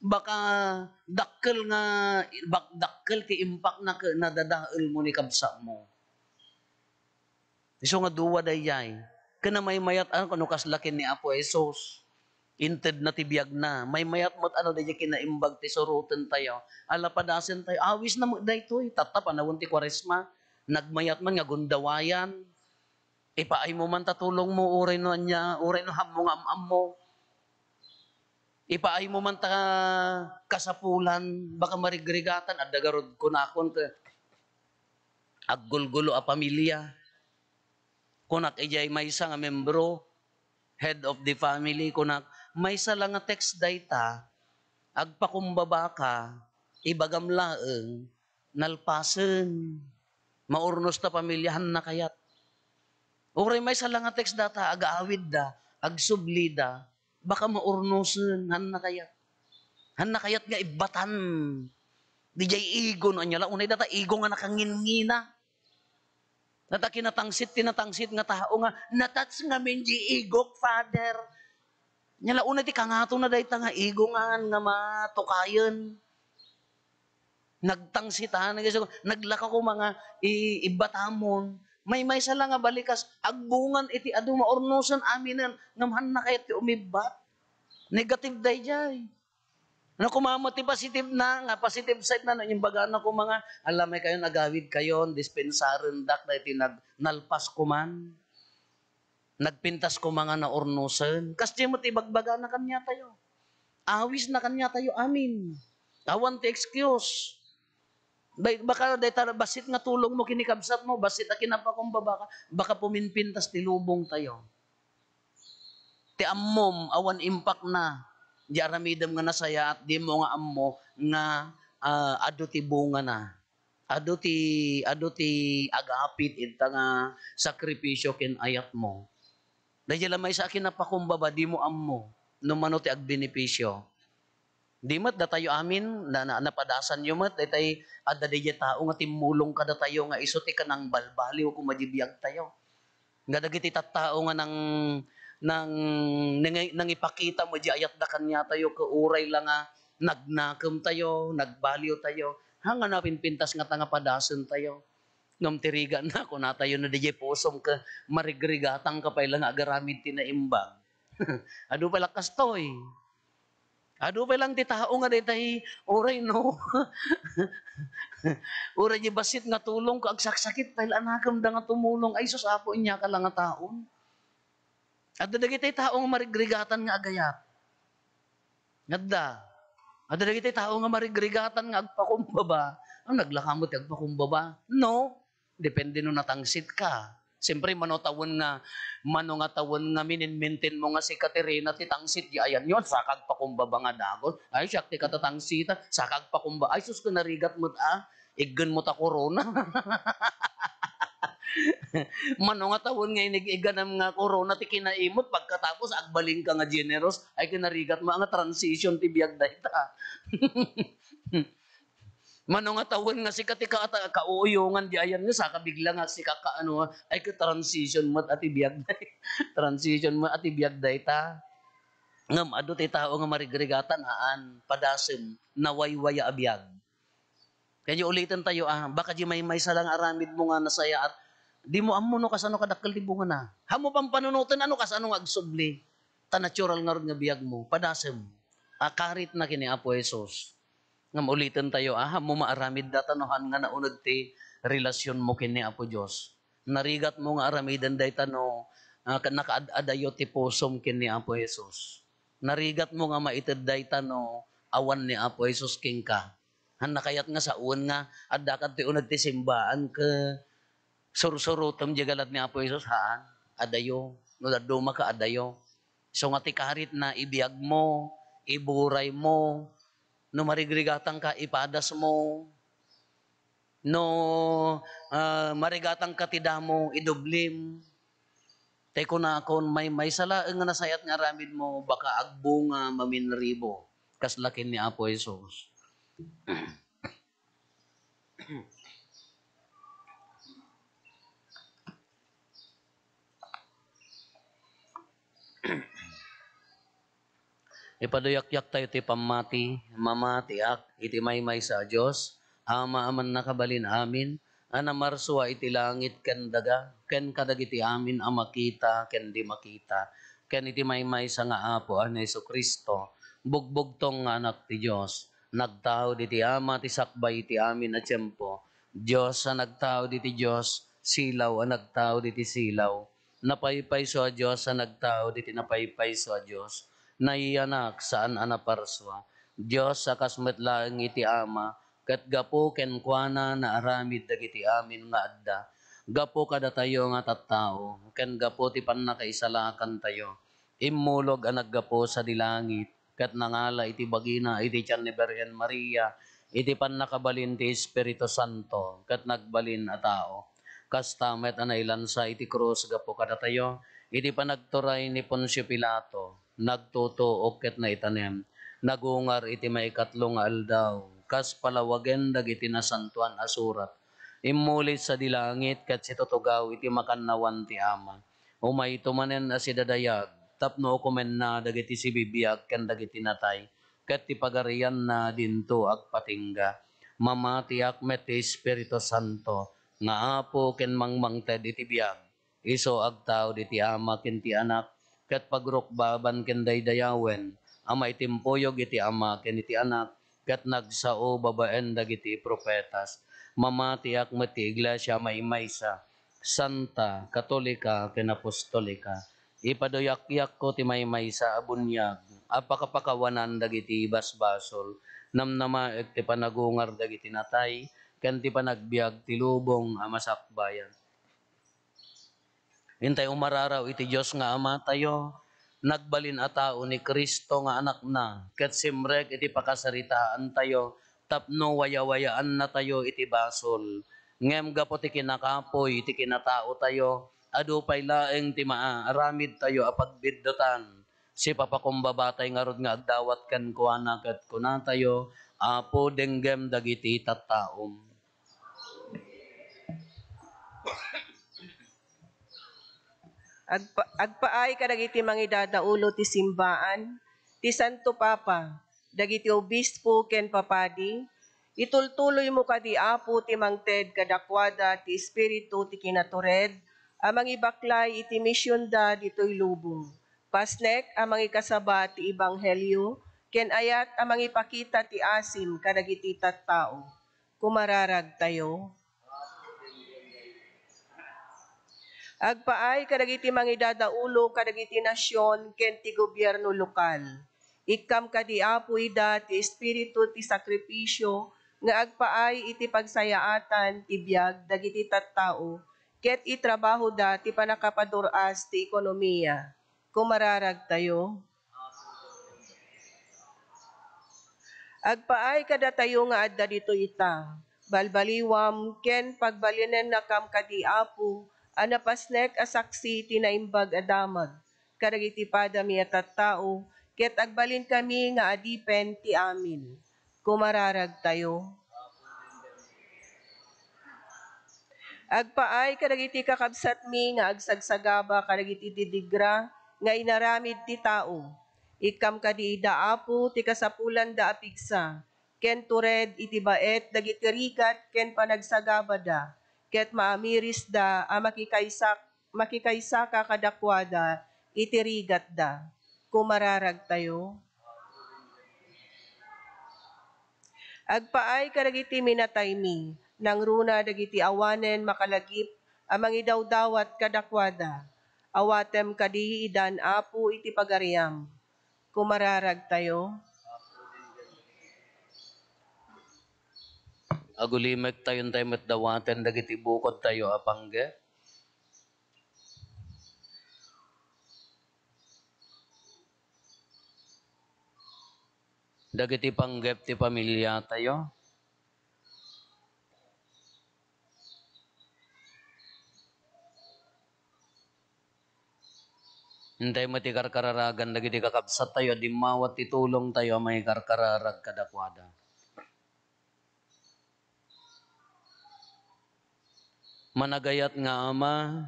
baka dakkel nga, bak-, dakkel ti impakna ket nadadaelmo ni kabsatmo. Isu nga dua daydiay. Ken namaymayat a, no kasla ken ni Apo Jesus. Intedna ti biagna. Maymayat met a no daydiay kinaimbag ti surotentayo. Alapadasentayo. Awisna met daytoy. Tatta, panawen ti Kuaresma. Nagmayat man nga gundawayan. Ipaaymo man ta tulongmo, uray no ania, uray no haanmo nga am-ammo. Ipaaymo man ta kasapulan, baka marigrigatan, adda garud kunakon ket aggulgulo a pamilia. Kunak idiay maysa nga membro, head of the family, kunak, "Maysa la nga text dayta, agpakumbabaka, ibagam laeng, nalpasen, maurnos ta pamiliaanna kayat." Uray maysa la nga text data, agaawidda, agsublida, baka maurnosen, haanna kayat. Haanna kayat nga ibbatan. Diay ego, no, ania la, unay data, ego nga nakangingina. Data kinatangsit, tinatangsit nga tao nga, "Na-touch ngamin diay egok, Father." Ania la, unay ti kangatona dayta nga ego nga, nga matukayen. Nagtangsitan, nag-, naglaka koma nga i-, ibbatamon. Maymaysa la nga balikas, agbungan iti adu, maurnosen aminen, ngem haanna kayat ti umibbat. Negative daydiay. No, koma met ti positive na, nga positive side na, no, imbagana koma nga, "Ala, maykayon, agawidkayon, dispensarendak daytoy nag-, nalpas koman. Nagpintas koma nga naurnosen." Kasdiay met ti ibagbagana kaniatayo. Awisna kaniatayo amin. Awan ti excuse. Bay-, baka dayta bassit nga tulongmo ken ni kabsatmo, bassit a kinapakumbaba ka, baka puminpintas ti lubongtayo. Ti ammom, awan impakna. Di aramidem nga nasayaat, dimo nga ammo nga, ah, adu ti bungana. Adu ti, adu ti agapit ita nga sakripisio ken ayatmo. Daydiay la maysa a kinapakumbaba, dimo ammo no mano ti agbenepisio. Di met datayo amin, na, na, napadasanyo met, daytay adda daydiay tao nga timmulong kadatayo nga isu ti kanangbalbaliw koma di biagtayo. Nga dagiti tattao nga nang, nang, nang, nangipakita met di ayatda kaniatayo, ket uray la nga nagnakemtayo, nagbaliwtayo, ha, nga napinpintas nga ta nga padasentayo. Ngem ti rigatna, kunatayo no daydiay pusom ket marigrigatangka pay la nga agaramid ti naimbag. Adu pay la kastoy. Adu pay lang ti tao nga daytay, uray no. Uray di bassit nga tulong ko, agsaksakit pay la a nakemda nga tumulong. Ay, sus, Apo, inyaka la nga taon. Adda dagiti tao nga marigrigatan nga agayat. Adda. Adda dagiti tao nga marigrigatan nga agpakumbaba. Ano, naglaka met ti agpakumbaba? No. Depende no natangsit ka. Siyempre, mano tawen nga, mano nga tawen nga mininmintin mo nga si Katerina ti tangsit di ayanyo, saka agpakumbaba nga dagus. Ay, siak ti katatangsita, saka agpakumba-, ay, sus, ko narigat met, ah. Iggen mo ta corona. Mano nga tawen nga inig-iganam nga corona ti kinaimot, pagkatapos agbalin ka nga generous, ay, kinarigat mo nga transition ti biag dayta. Mano nga tawen nga sika ti ka-, kauuyongan di ayan nga saka bigla nga sika ka-, ano, ay, ka-, transition met a ti biag day-, transition met a ti biag dayta. Ngem adu ti tao nga marigrigatan, haan, padasem, nawaywaya a biag. Kaya uliten tayo, ah, baka di maymaysa lang aramid mo nga nasayaat, di mo ammo no kasano kadakkel ti bungana. Hammo pampanunoten, ano kasano nga agsubli? Ta natural ngarud nga biag mo, padasem. Ah, karit na kini Apo Jesus. Ngem uliten tayo, ah, mo maaramid data no han nga nauneg ti relasyonmo ken ni Apo Dios. Narigatmo nga aramiden dayta no, ah, ka-, nakaad-adayo ti pusom ken ni Apo Jesus. Narigatmo nga maited dayta no awan ni Apo Jesus kenka. Han nakayat nga sawen nga adda kadtoy uneg ti simbaan ket sursurotem diay galad ni Apo Jesus, haan. Adayo. No dadduma ka, adayo. So nga ti karit na ibiag mo, iburay mo, no marigrigatang ka, ipadas mo, no, ah, marigatang ka ti damo, idublim. Tay kunakon, may, maysa laeng nga nasayat nga aramid mo, baka agbunga maminribo. Kasla ken ni Apo Jesus. Ipaduyakyak tayo ti pammati, mamatiak iti maymaysa a Dios, Ama a mannakabalin amin, a namarsua iti langit ken daga, ken kadagiti amin a makita ken di makita, ken iti maymaysa nga Apo a ni Jesu-Cristo, bugbugtong nga Anak ti Dios, nagtaud iti Ama ti sakbay iti amin a tiempo, Dios a nagtaud iti Dios, silaw a nagtaud iti silaw, napaypayso a Dios a nagtaud iti napaypayso a Dios, naiyanak saan a naparsua, Dios a kas met laeng iti Ama, ket gapu kenkuana naaramid dagiti amin nga adda. Gapu kadatayo nga tattao, ken gapu ti pannakaisalakantayo, immulog a naggapu sadi langit, ket nangala iti bagina iti tian ni Birhen Maria, iti pannakabalin ti Espiritu Santo, ket nagbalin a tao. Kasta met a nailansa iti krus gapu kadatayo, iti panagturay ni Poncio Pilato, nagtutuok ket naitanem, nagungar iti maikatlo nga aldaw, kas palawagen dagiti nasantoan a surat. Immuli sadi langit ket situtugaw iti makannawan ti Ama. Umayto manen a sidadayag tapno ukomenna dagiti sibibiag ken dagiti natay, ket ti pagarianna dinto agpatingga. Mamatiak met ti Espiritu Santo nga Apo ken mangmangted iti biag. Isu agtaud iti Ama ken ti Anak, ket pagrukbaban ken daydayawen, a maitimpuyog iti Ama ken iti Anak, ket nagsao babaen dagiti profetas. Mamatiak met ti iglesia a maymaysa, santa, katolika, ken apostolika. Ipaduyakyakko ti maymaysa a buniag a pakapakawanan dagiti basbasol. Namnamaek ti panagungar dagiti natay ken ti panagbiag ti lubong a masakbayan. Intay umararaw iti Dios nga Amatayo. Nagbalin a tao ni Cristo nga Anakna, ket simrek iti pakasaritaantayo tapno wayawayaannatayo iti basol. Ngem gapu ti kinakapuy ti kinataotayo, adu pay laeng ti maaramidtayo a pagbiddutan. Sipapakumbabatay ngarud nga agdawat kenkuana ket kunatayo, Apo, denggem dagiti tattaom. Agpa-, agpaay kadagiti mangidadaulo ti simbaan, ti Santo Papa, dagiti obispo ken papadi, itultuloymo kadi, Apo, ti mangted kadakuada ti Espiritu ti kinatured a mangibaklay iti misionda ditoy lubong, pasnek a mangikasaba ti ebanghelio, ken ayat a mangipakita ti asim kadagiti tattao. Kumararagtayo. Agpaay kadagiti mangidadaulo kadagiti nasion ken ti gobierno lokal. Ikkam kadi, Apo, ida ti espiritu ti sakrifisio nga agpaay iti pagsayaatan ti biag dagiti tattao ket itrabahoda ti pannakapadur-as ti ekonomia. Kumararagtayo. Agpaay kadatayo nga adda ditoy ita. Balbaliwam ken pagbalinennakam kadi, Apo, a napasnek a saksi ti naimbag a damag kadagiti padami a tattao, ket agbalinkami nga adipen ti amin. Kumararagtayo. Agpaay kadagiti kakabsatmi nga agsagsagaba kadagiti didigra nga inaramid ti tao. Ikkam kadi ida, Apo, ti kasapulanda a pigsa, ken tured iti baet dagiti rigat ken panagsagabada, ket maamirisda a makikaysak-, makikaysaka kadakuada iti rigatda. Kumararagtayo. Agpaay kadagiti minataymi, nangruna dagiti awanen makalagip a mangidawdawat kadakuada. Awatem kadi idan, Apo, iti pagariam. Kumararagtayo. Agulimektayo intay met dawaten dagiti bukodtayo a panggep. Dagiti panggep ti pamiliatayo. Intay met ti karkararagan dagiti kakabsattayo a dimmawat ti tulongtayo a mangikarkararag kadakuada. Managayat nga Ama,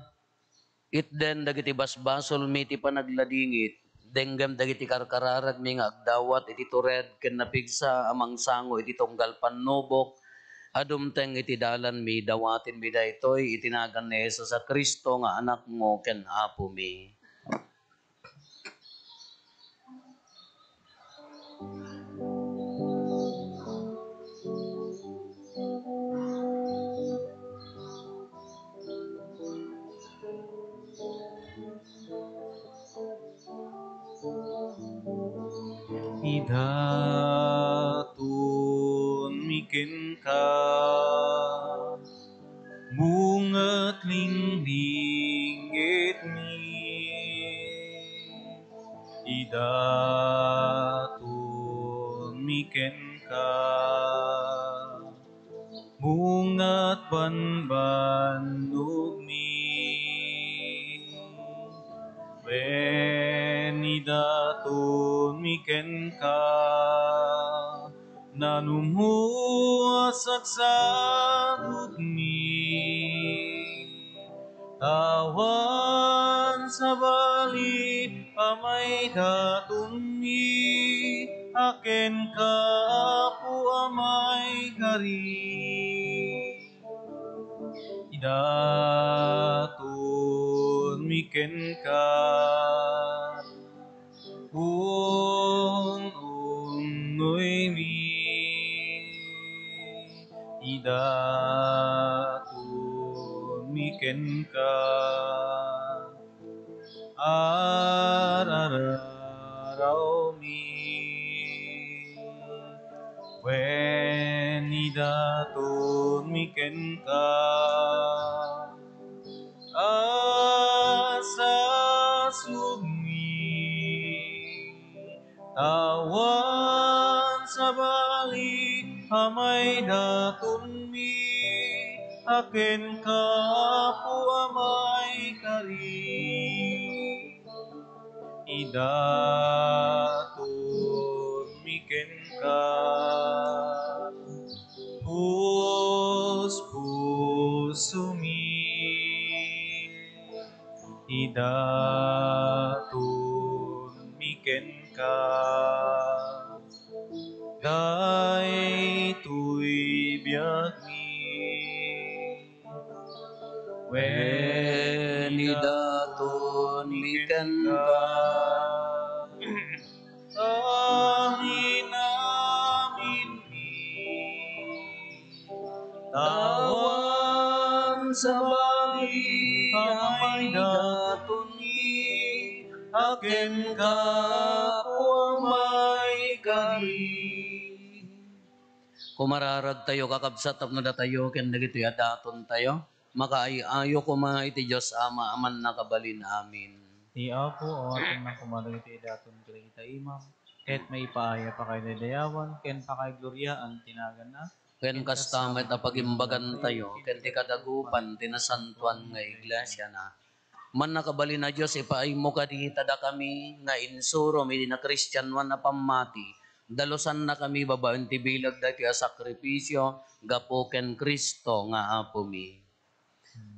itden dagiti basbasolmi ti panagladingit, denggem dagiti karkararagmi nga agdawat iti tured ken napigsa a mangsango iti tunggal pannubok a dumteng iti dalanmi. Dawatenmi daytoy iti nagan ni Jesus a Cristo nga Anakmo ken Apomi. Idaton mi kenka, bunget linglingitmi. Idaton mi kenka, bunget banbannogmi. Wen idaton mi kenka, nanumho a sagsanogmi. Awan sabali a maidatonmi a kenka, Apo a maikari. Idaton mi kenka, O Idatonmi kenka, ar-ararawmi. Wen idatonmi kenka, asasubmi. Awan sabali a maidatonmi a kenka, Apo a maikari. Idatonmi kenka, puspusomi. Idatonmi kenka, daytoy biagmi. Wen idatonmi kenka, amin-aminmi. Awan sabali a maidatonmi a kenka, Apo a maikari. Kumararagtayo, kakabsat, tapno datayo ken dagitoy a datontayo, makaay-ayo koma iti Dios Ama a mannakabalin. Amin. Ti Apo awatenna koma dagitoy a daton kadagita imam, ket maipaay a pakaidaydayawan ken pakaigloriaan ti naganna. Ken kasta met a pagimbagantayo ken ti kadagupan ti nasantoan nga iglesiana. Mannakabalin a Dios, ipaaymo kadi ta dakami nga insurom iti nakristianoan a pammati, dalusannakami babaen ti bileg daytoy a sakrifisio gapu ken Cristo nga Apomi.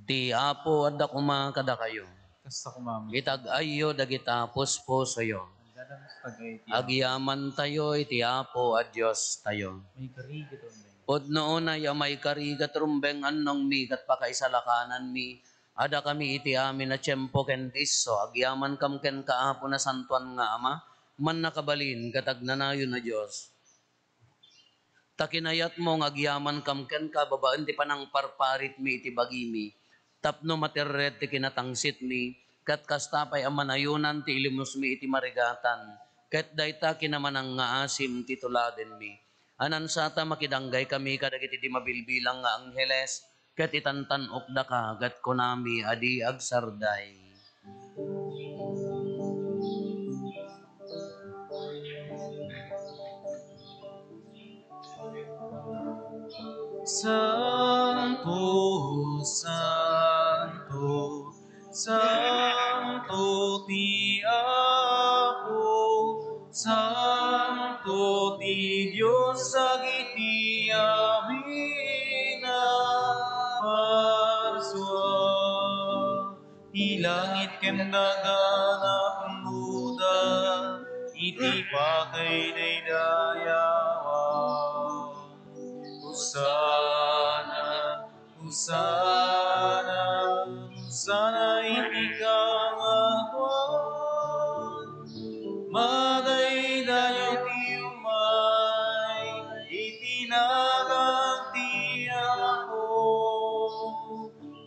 Ti Apo adda koma kadakayo. Kasta koma met. Itag-ayyo dagita puspusoyo. Adda met itag-ay ti Apo. Agyamantayo iti Apo a Diostayo. Maikari ket rumbeng. Pudno unay a maikari ket rumbeng, annongmi ket pakaisalakananmi. Adakami iti amin a tiempo ken disso, agyamankam kenka, Apo, nasantoan nga Ama, mannakabalin ket agnanayon a Dios. Ta kinayatmo nga agyamankam kenka babaen ti panangparparitmi iti bagimi, tapno materred ti kinatangsitmi, ket kasta pay a manayonan ti ilimusmi iti marigatan, ket dayta kinamanangngaasem ti tuladenmi. Anansata, makidanggay kami kadagiti di mabilbilang nga angheles, ket itantan-okdaka, ket kunami a di agsarday. Santo, santo, santo ti Apo, santo ti Dios dagiti amin a parsua. Ti langit ken daga napunoda iti pakaidaydayawan. Hosanna, Hosanna, Hosanna iti kangatoan. Madaydayaw ti umay iti nagan ti Apo.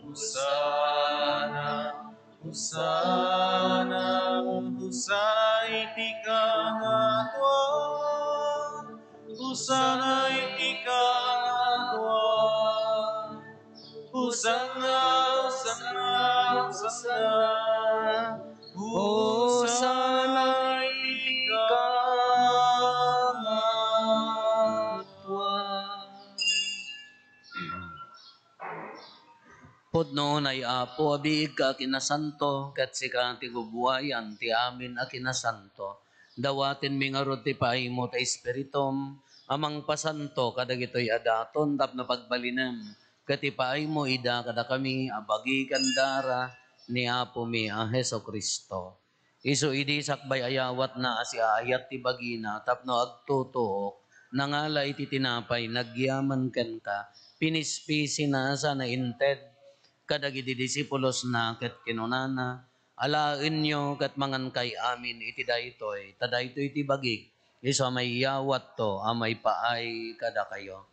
Hosanna, Hosanna, Hosanna iti kangatoan. Hosanna iti kangatoan. Hosanna, Hosanna, Hosanna. Hosanna iti kangatoan. Pudno unay, Apo, a biigka a kinasanto, ket sika ti gubuayan ti amin a kinasanto. Dawatenmi ngarud ti paaymo ta Espiritum a mangpasanto kadagitoy a daton tapno pagbalinem, ket ipaaymo ida kadakami a bagi ken dara ni Apomi a Jesu-Cristo. Isu idi sakbay a yawatna a siaayat ti bagina tapno agtutuok, nangala iti tinapay, nagyaman kenka, pinispisina sana inted kadagiti disipulosna ket kinunana, "Alaenyo ket mangankay amin iti daytoy, ta daytoy ti bagik Isu a maiyawatto a maipaay kadakayo.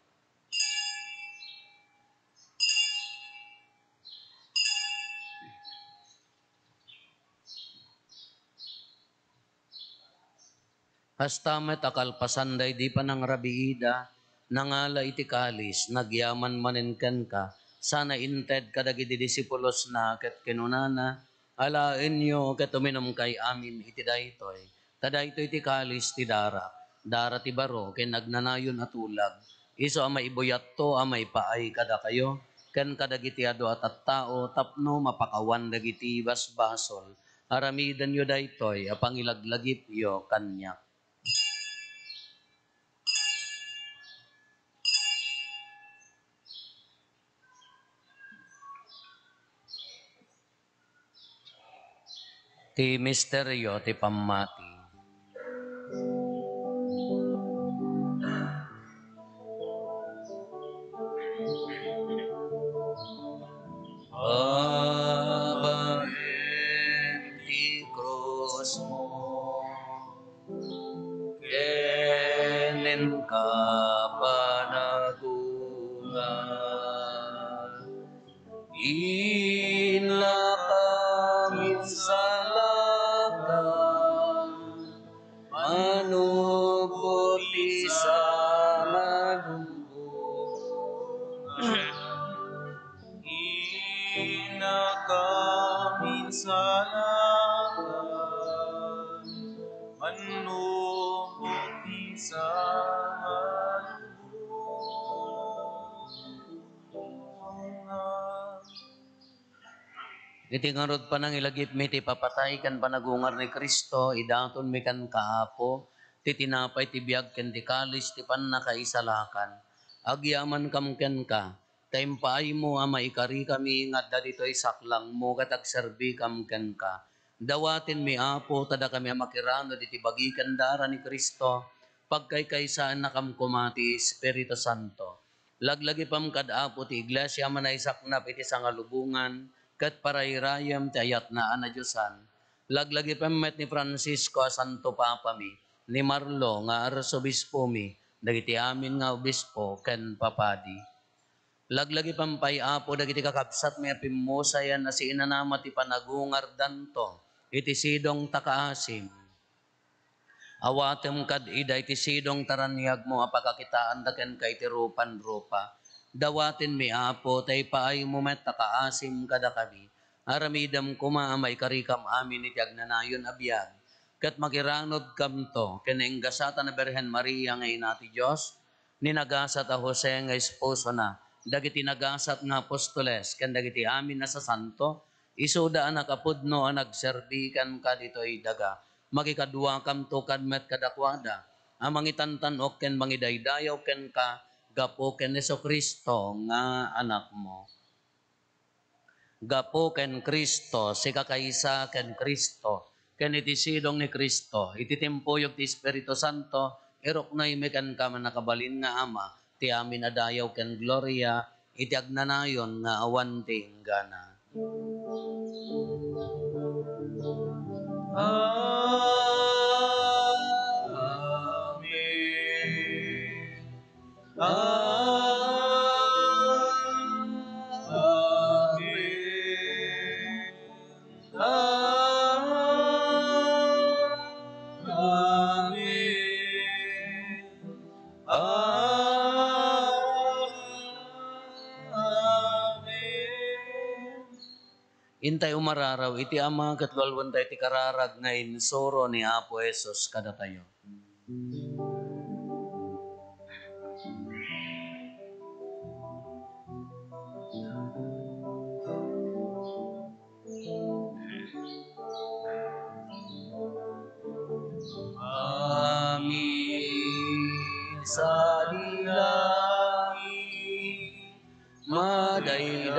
Kasta met a kalpasan daydi panangrabiida, nangala iti kalis, nagyaman manen kenka, sana inted kadagiti disipulosna ket kinunana, "Alaenyo ket uminumkay amin iti daytoy, ta daytoy ti kalis ti darak, dara ti baro ken agnanayon a tulag, isu a maibuyatto a maipaay kadakayo ken kadagiti adu a tattao tapno mapakawan dagiti basbasol. Aramidenyo daytoy a pangilaglagipyo kaniak." Ti misterio ti pammati. Abaen ti krusmo, ken inka panagungar. Inakam insalakan, manupot ti sangalubongan. Inakam insalakan, manupot ti sangalubongan. Iti ngarud panangilagipmi ti ipapatay ken panagungar ni Cristo, idatonmi kenka, Apo, ti tinapay ti biag ken ti kalis ti pannakaisalakan. Agyamankam kenka, ta impaaymo a maikarikami nga adda ditoy saklangmo ket agserbikam kenka. Dawatenmi, Apo, ta dakami a makiranud iti bagi ken dara ni Cristo, pagkaykaysaennakam koma ti Espiritu Santo. Laglagipem kad Apo ti Iglesia a manaysaknap iti sangalubongan ket parayrayem ti ayatna a nadiosan. Laglagipem met ni Francisco a Santo Papami, ni Marlo nga Arsobispomi, dagiti amin nga obispo ken papadi. Laglagipem pay, Apo, dagiti kakabsatmi a pimmusayan a siinanama ti panagungardanto iti sidong ta kaasim. Awatem kad ida iti sidong ta raniagmo a pakakitaanda kenka iti rupan-rupa. Dawatenmi, Apo, ta ipaaymo met a kaasim kadakami. Aramidem koma a maikarikam amin iti agnanayon a biag, ket makiranudkamto ken nainggasatan a Birhen Maria nga Ina ti Dios, ni nagasat a Jose nga esposona, dagiti nagasat nga apostoles, ken dagiti amin a sasanto, isuda a nakapudno a nagserbi kenka ditoy daga. Makikaduakamto kad met kadakuada a mangitantan-ok ken mangidaydayaw kenka gapu ken Jesu-Cristo nga Anakmo. Gapu ken Cristo, sikakaysa ken Cristo, ken iti sidong ni Cristo, iti timpuyog ti Espiritu Santo, iruknoymi kenka, Mannakabalin nga Ama, ti amin a dayaw ken gloria, iti agnanayon nga awan ti inggana. Amen. Amen. Amen. Amen. Intay umararaw iti Ama ket lualuentayo ti kararag nga insuro ni Apo Jesus kadatayo. Amin. Sadi langit, madaydayaw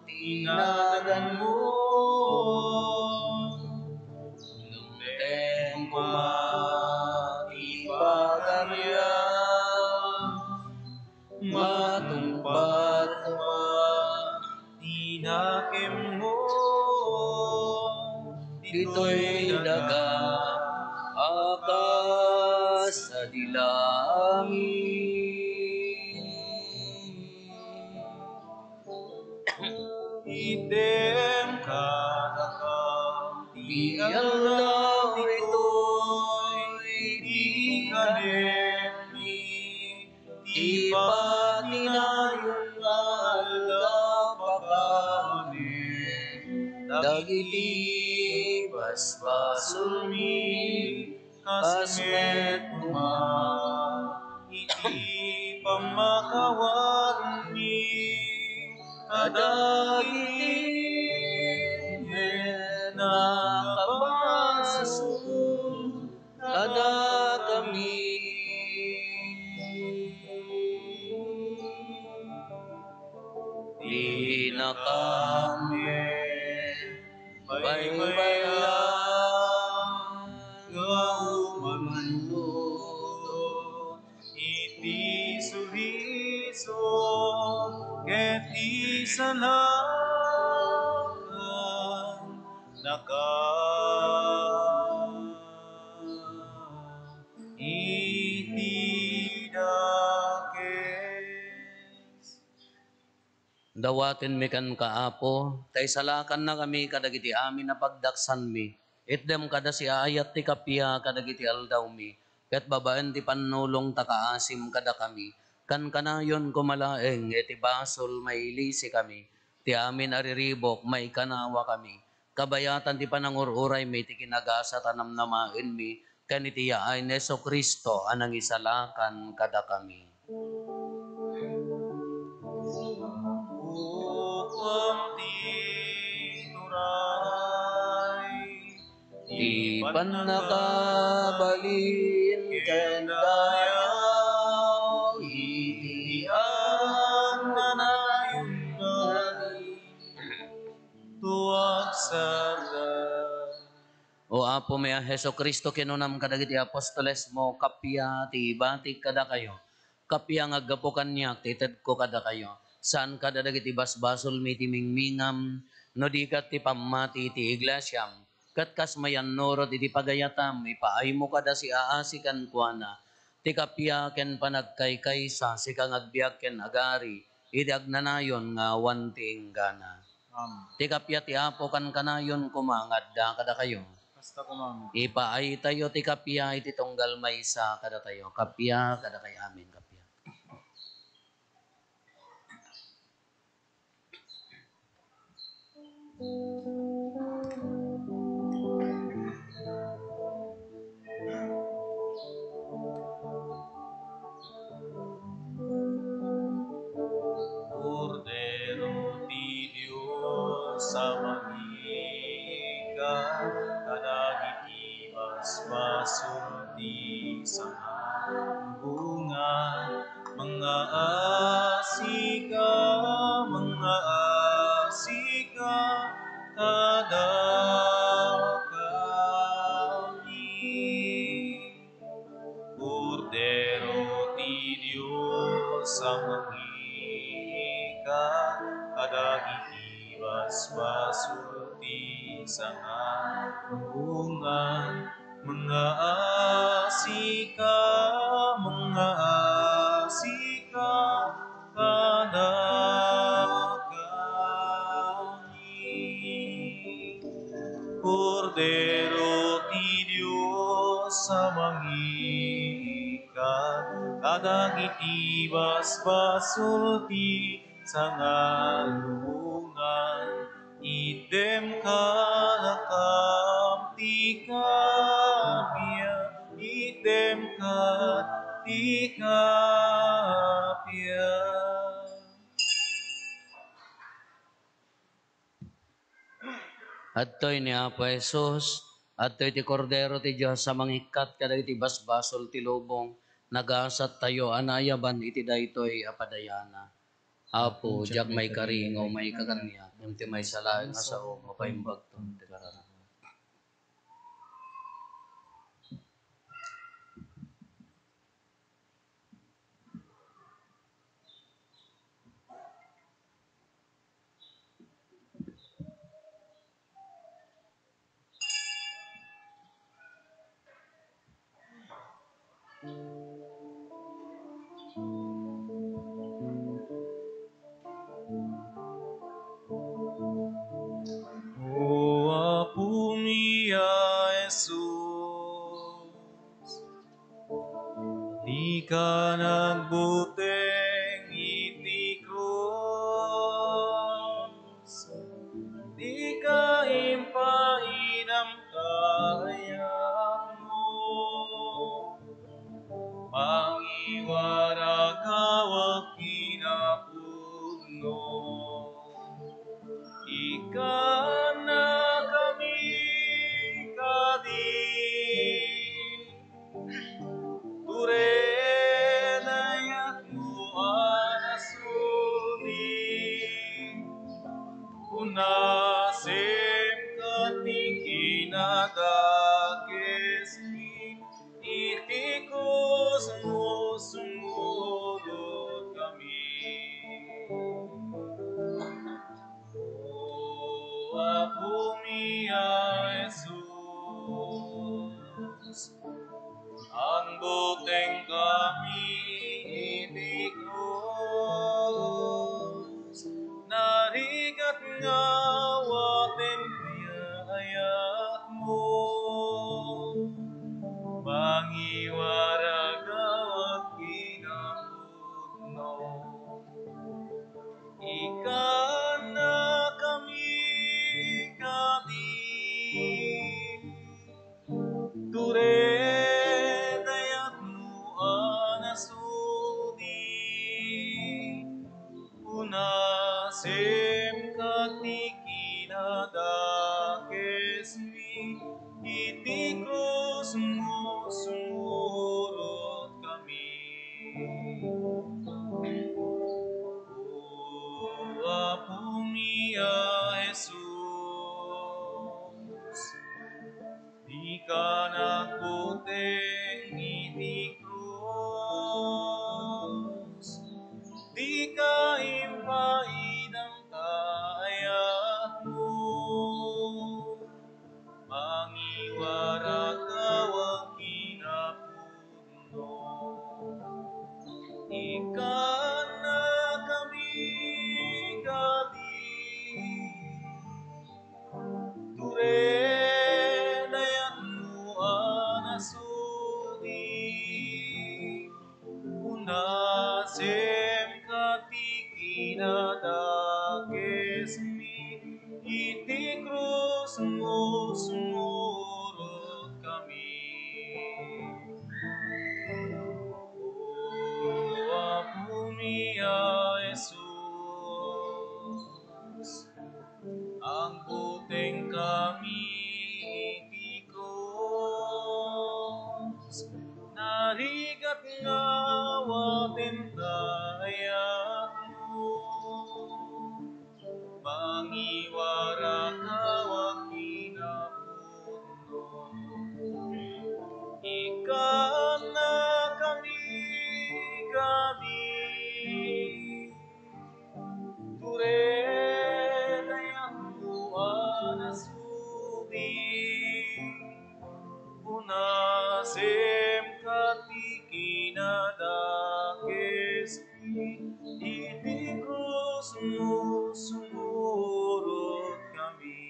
ti naganmo. Lumteng koma ti pagarian, matungpal koma ti nakemmo ditoy daga. sadi langit. Item kadakam ti aldaw ditoy ti kanenmi, ti patinayon nga aldaw pakanen dagiti basbasolmi, kas met koma iti pammakawanmi kadagiti nakabasol kadakami. Dinakami baybayan nga umanudo iti suhiso ket isalakannaka iti dakes. Dawatenmi kenka, Apo, ta isalakannakami kadagiti amin a pagdaksanmi. Itdem kada siaayat ti kappia kadagiti aldawmi, ket babaen ti pannulong ta kaasim kadakami. Kankanayon koma laeng iti basol, mailisikami. Ti amin a riribuk, maikanawakami. Kabayatan ti panangur-uraymi iti kinagasat a namnamaenmi ken iti yaay ni Jesu-Cristo a nangisalakan kadakami. Upuam ti turay, ti pannakabalin ken dayaw iti agnanayon. Tuagsarda. O Apomi a Jesu-Cristo, kinunam kadagiti apostolesmo, kappia ti ibatik kadakayo, kappia nga aggapu kaniak ti itedko kadakayo. Saan kada dagiti basbasolmi ti mingmingam, no di ket ti pammati ti iglesiam. Ket kas mayannurot iti pagayatam, ipaaymo kada siaasi kenkuana ti kappia ken panagkaykaysa, sika nga agbiag ken agari iti agnanayon nga awan ti inggana. Amen. Ti kappia ti Apo kankanayon koma nga adda kadakayo. Kasta koma. Ipaaytayo ti kappia iti tunggal maysa kadatayo. Kappia kadakay amin, kappia. Kordero ti Dios a mangiikkat kadagiti basbasol ti sangalubongan. Mangngaasika, mangngaasika kadakami. Kordero ti Dios a mangiikkat kadagiti basbasol ti sangalubongan. Mangngaasika, mangngaasika kadakami. Kordero ti Dios a mangiikkat kadagiti basbasol ti sangalubongan. Itdem kadakam ti kappia, itdem kad ti kappia. Adtoy ni Apo Jesus, adtoy ti Kordero ti Dios a mangikkat kadagiti basbasol ti lubong. Nagasattayo a naayaban iti daytoy a padayana. Apo, diak maikari nga umay ka kaniak, ngem ti maysa laeng a sao mapaimbagton ti kararag. Dika nagbuteng iti krus, dika impaidam ta ayatmo. Mangiwaragawak kinapudno. Ikkannakami kadi. Ture dayatmo a nasudi. Unasemka ti kinadakesmi. Iti krusmo sumurotkami. O Apomi a Jesus, angbutengkami iti krus, narigat nga awaten ti ayatmo. Mangiwaragawak kinapudno. Ikkannakami kadi. Ture dayatmo a nasudi. Unasemka ti kinadakesmi, iti krusmo sumurotkami. O Apomi a Jesus, dika nagbuteng iti krus, dika impaidam ta ayatmo. Mangiwaragawak kinapudno. Ikkannakami kadi. Ture dayatmo a nasudi. Unasemka ti kinadakesmi, iti krusmo sumurotkami. O Apomi a Jesus, angbutengkami iti krus, narigat nga awaten ta ayatmo. Mangiwaragawak kinapudno. Ikkannakami kadi. Ture dayatmo a nasudi. Unasemka ti kinadakesmi, iti krusmo sumurotkami.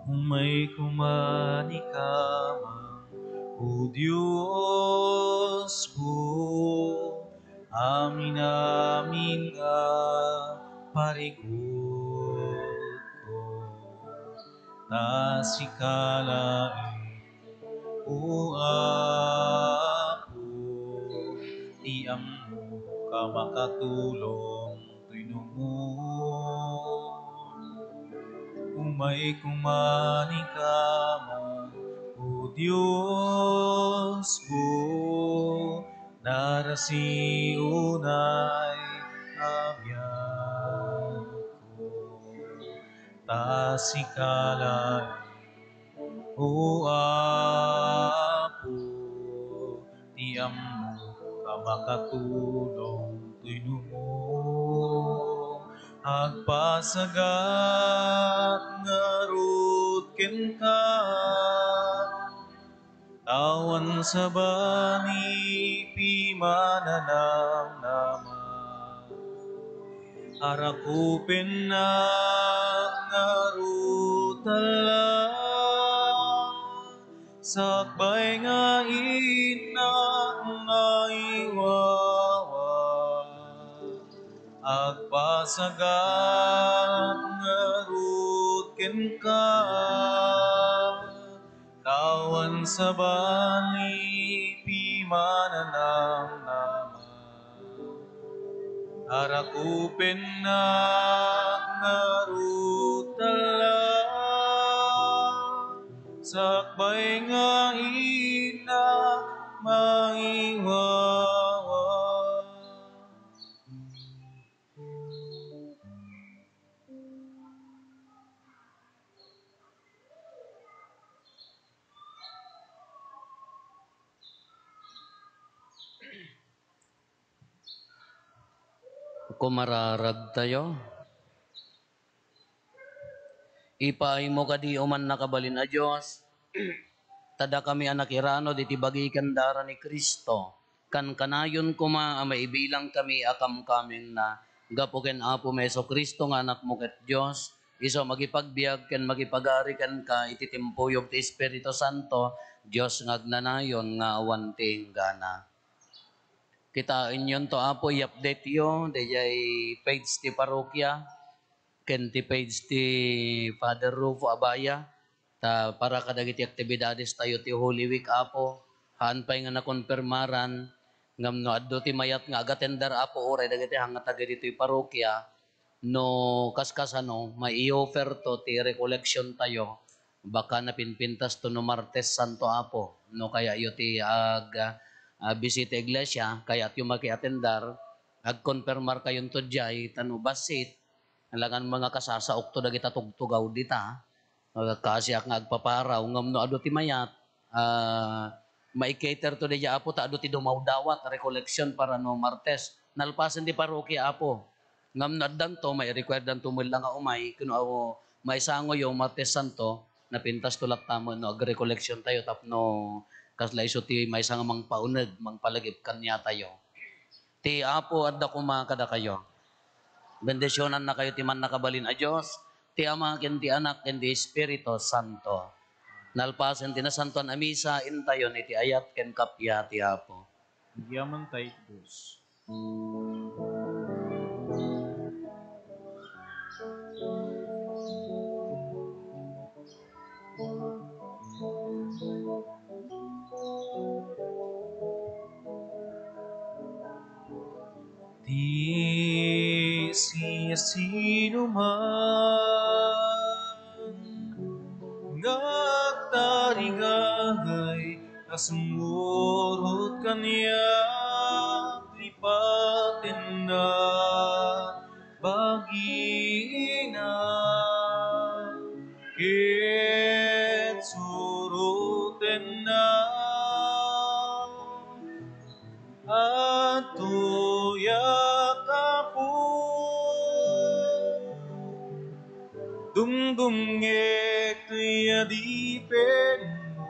Umay koma ni kamang, O Dios ko, amin-amin nga parikutko, ta sika laeng, O Apo, ti ammok a makatulong toy numo. Umay koma ni kamang, O Dios ko, narasi unay a biagko, ta sika laeng, O Apo, ti ammok a makatulong toy numo. Agpasagat ngarud kenka, Sabali pimananamnama, arakupennak ngarud tala, sakbay nga innak maiwawa, agpasagat ngarud kenka. Awan sabali pimananamnama, arakupennak ngarud tala, sakbay nga innak maiwawa. Kumararagtayo. Ipaaymo kadi, O mannakabalin a Dios, ta dakami a nakiranud iti bagi ken dara ni Cristo, kankanayon koma a maibilangkami a kamkamengna, gapu ken Apomi Jesu-Cristo nga Anakmo ket Dios, isu a mangipagbiag ken mangipagari kenka iti timpuyog ti Espiritu Santo, Dios nga agnanayon nga awan ti inggana. Kitaenyonto, Apo, i-update-yo daydiay page ti parokia ken ti page ti Father Rufo Abaya, ta para kadagiti aktibidades tayo ti Holy Week, Apo, haan pay nga nakonpermaran, ngem no adu ti mayat nga agatender, Apo, uray dagiti hangatag ditoy parokia, no kaskasano, mai-offer to ti recollection tayo, baka napinpintas to no Martes Santo, Apo, no kayatyo ti ag, ah, bisita iglesia, kayatyo makiatendar, agkonpermarkayonto diay, ta no bassit, alangan nga kasasaokto dagita tugtugaw dita. Ah, kasiak nga agpaparaw, ngem no adu ti mayat, ah, mai-cater to daydiay, Apo, ta adu ti dumawdawat, recollection para no Martes. Nalpasen ti parokia, Apo. Ngem no addanto, mai-requiredanto met la nga umay, ken no maisangoyo, Martes Santo, napintasto latta met no agrecollection tayo tapno kasla isu ti maysa nga mangpauneg, mangpalagip kaniatayo. Ti Apo adda koma kadakayo. Bendisionannakayo ti mannakabalin a Dios, ti Ama ken ti Anak ken ti Espiritu Santo. Nalpasen ti Nasantoan a Misa, intayon iti ayat ken kappia ti Apo. Agyaman tayo iti Dios. Ti siasinoman nga agtarigagay a sumurot kaniak, lipatenna bagina, ket surotenna. Adtoyak, Apo, dumdumngek ti adipenmo,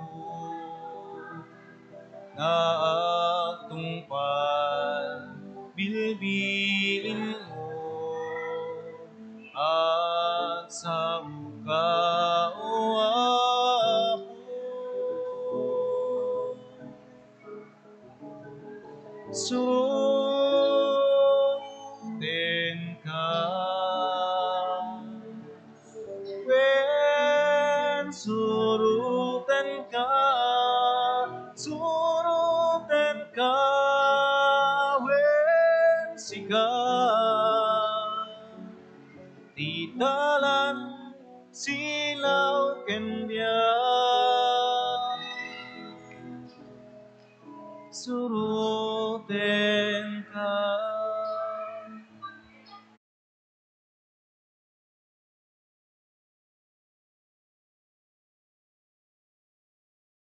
nga agtungpal bilbilinmo, agsaoka, O Apo. Surotenka, wen surotenka, surotenka, wen sika, ti dalan, silaw ken biag. Suroten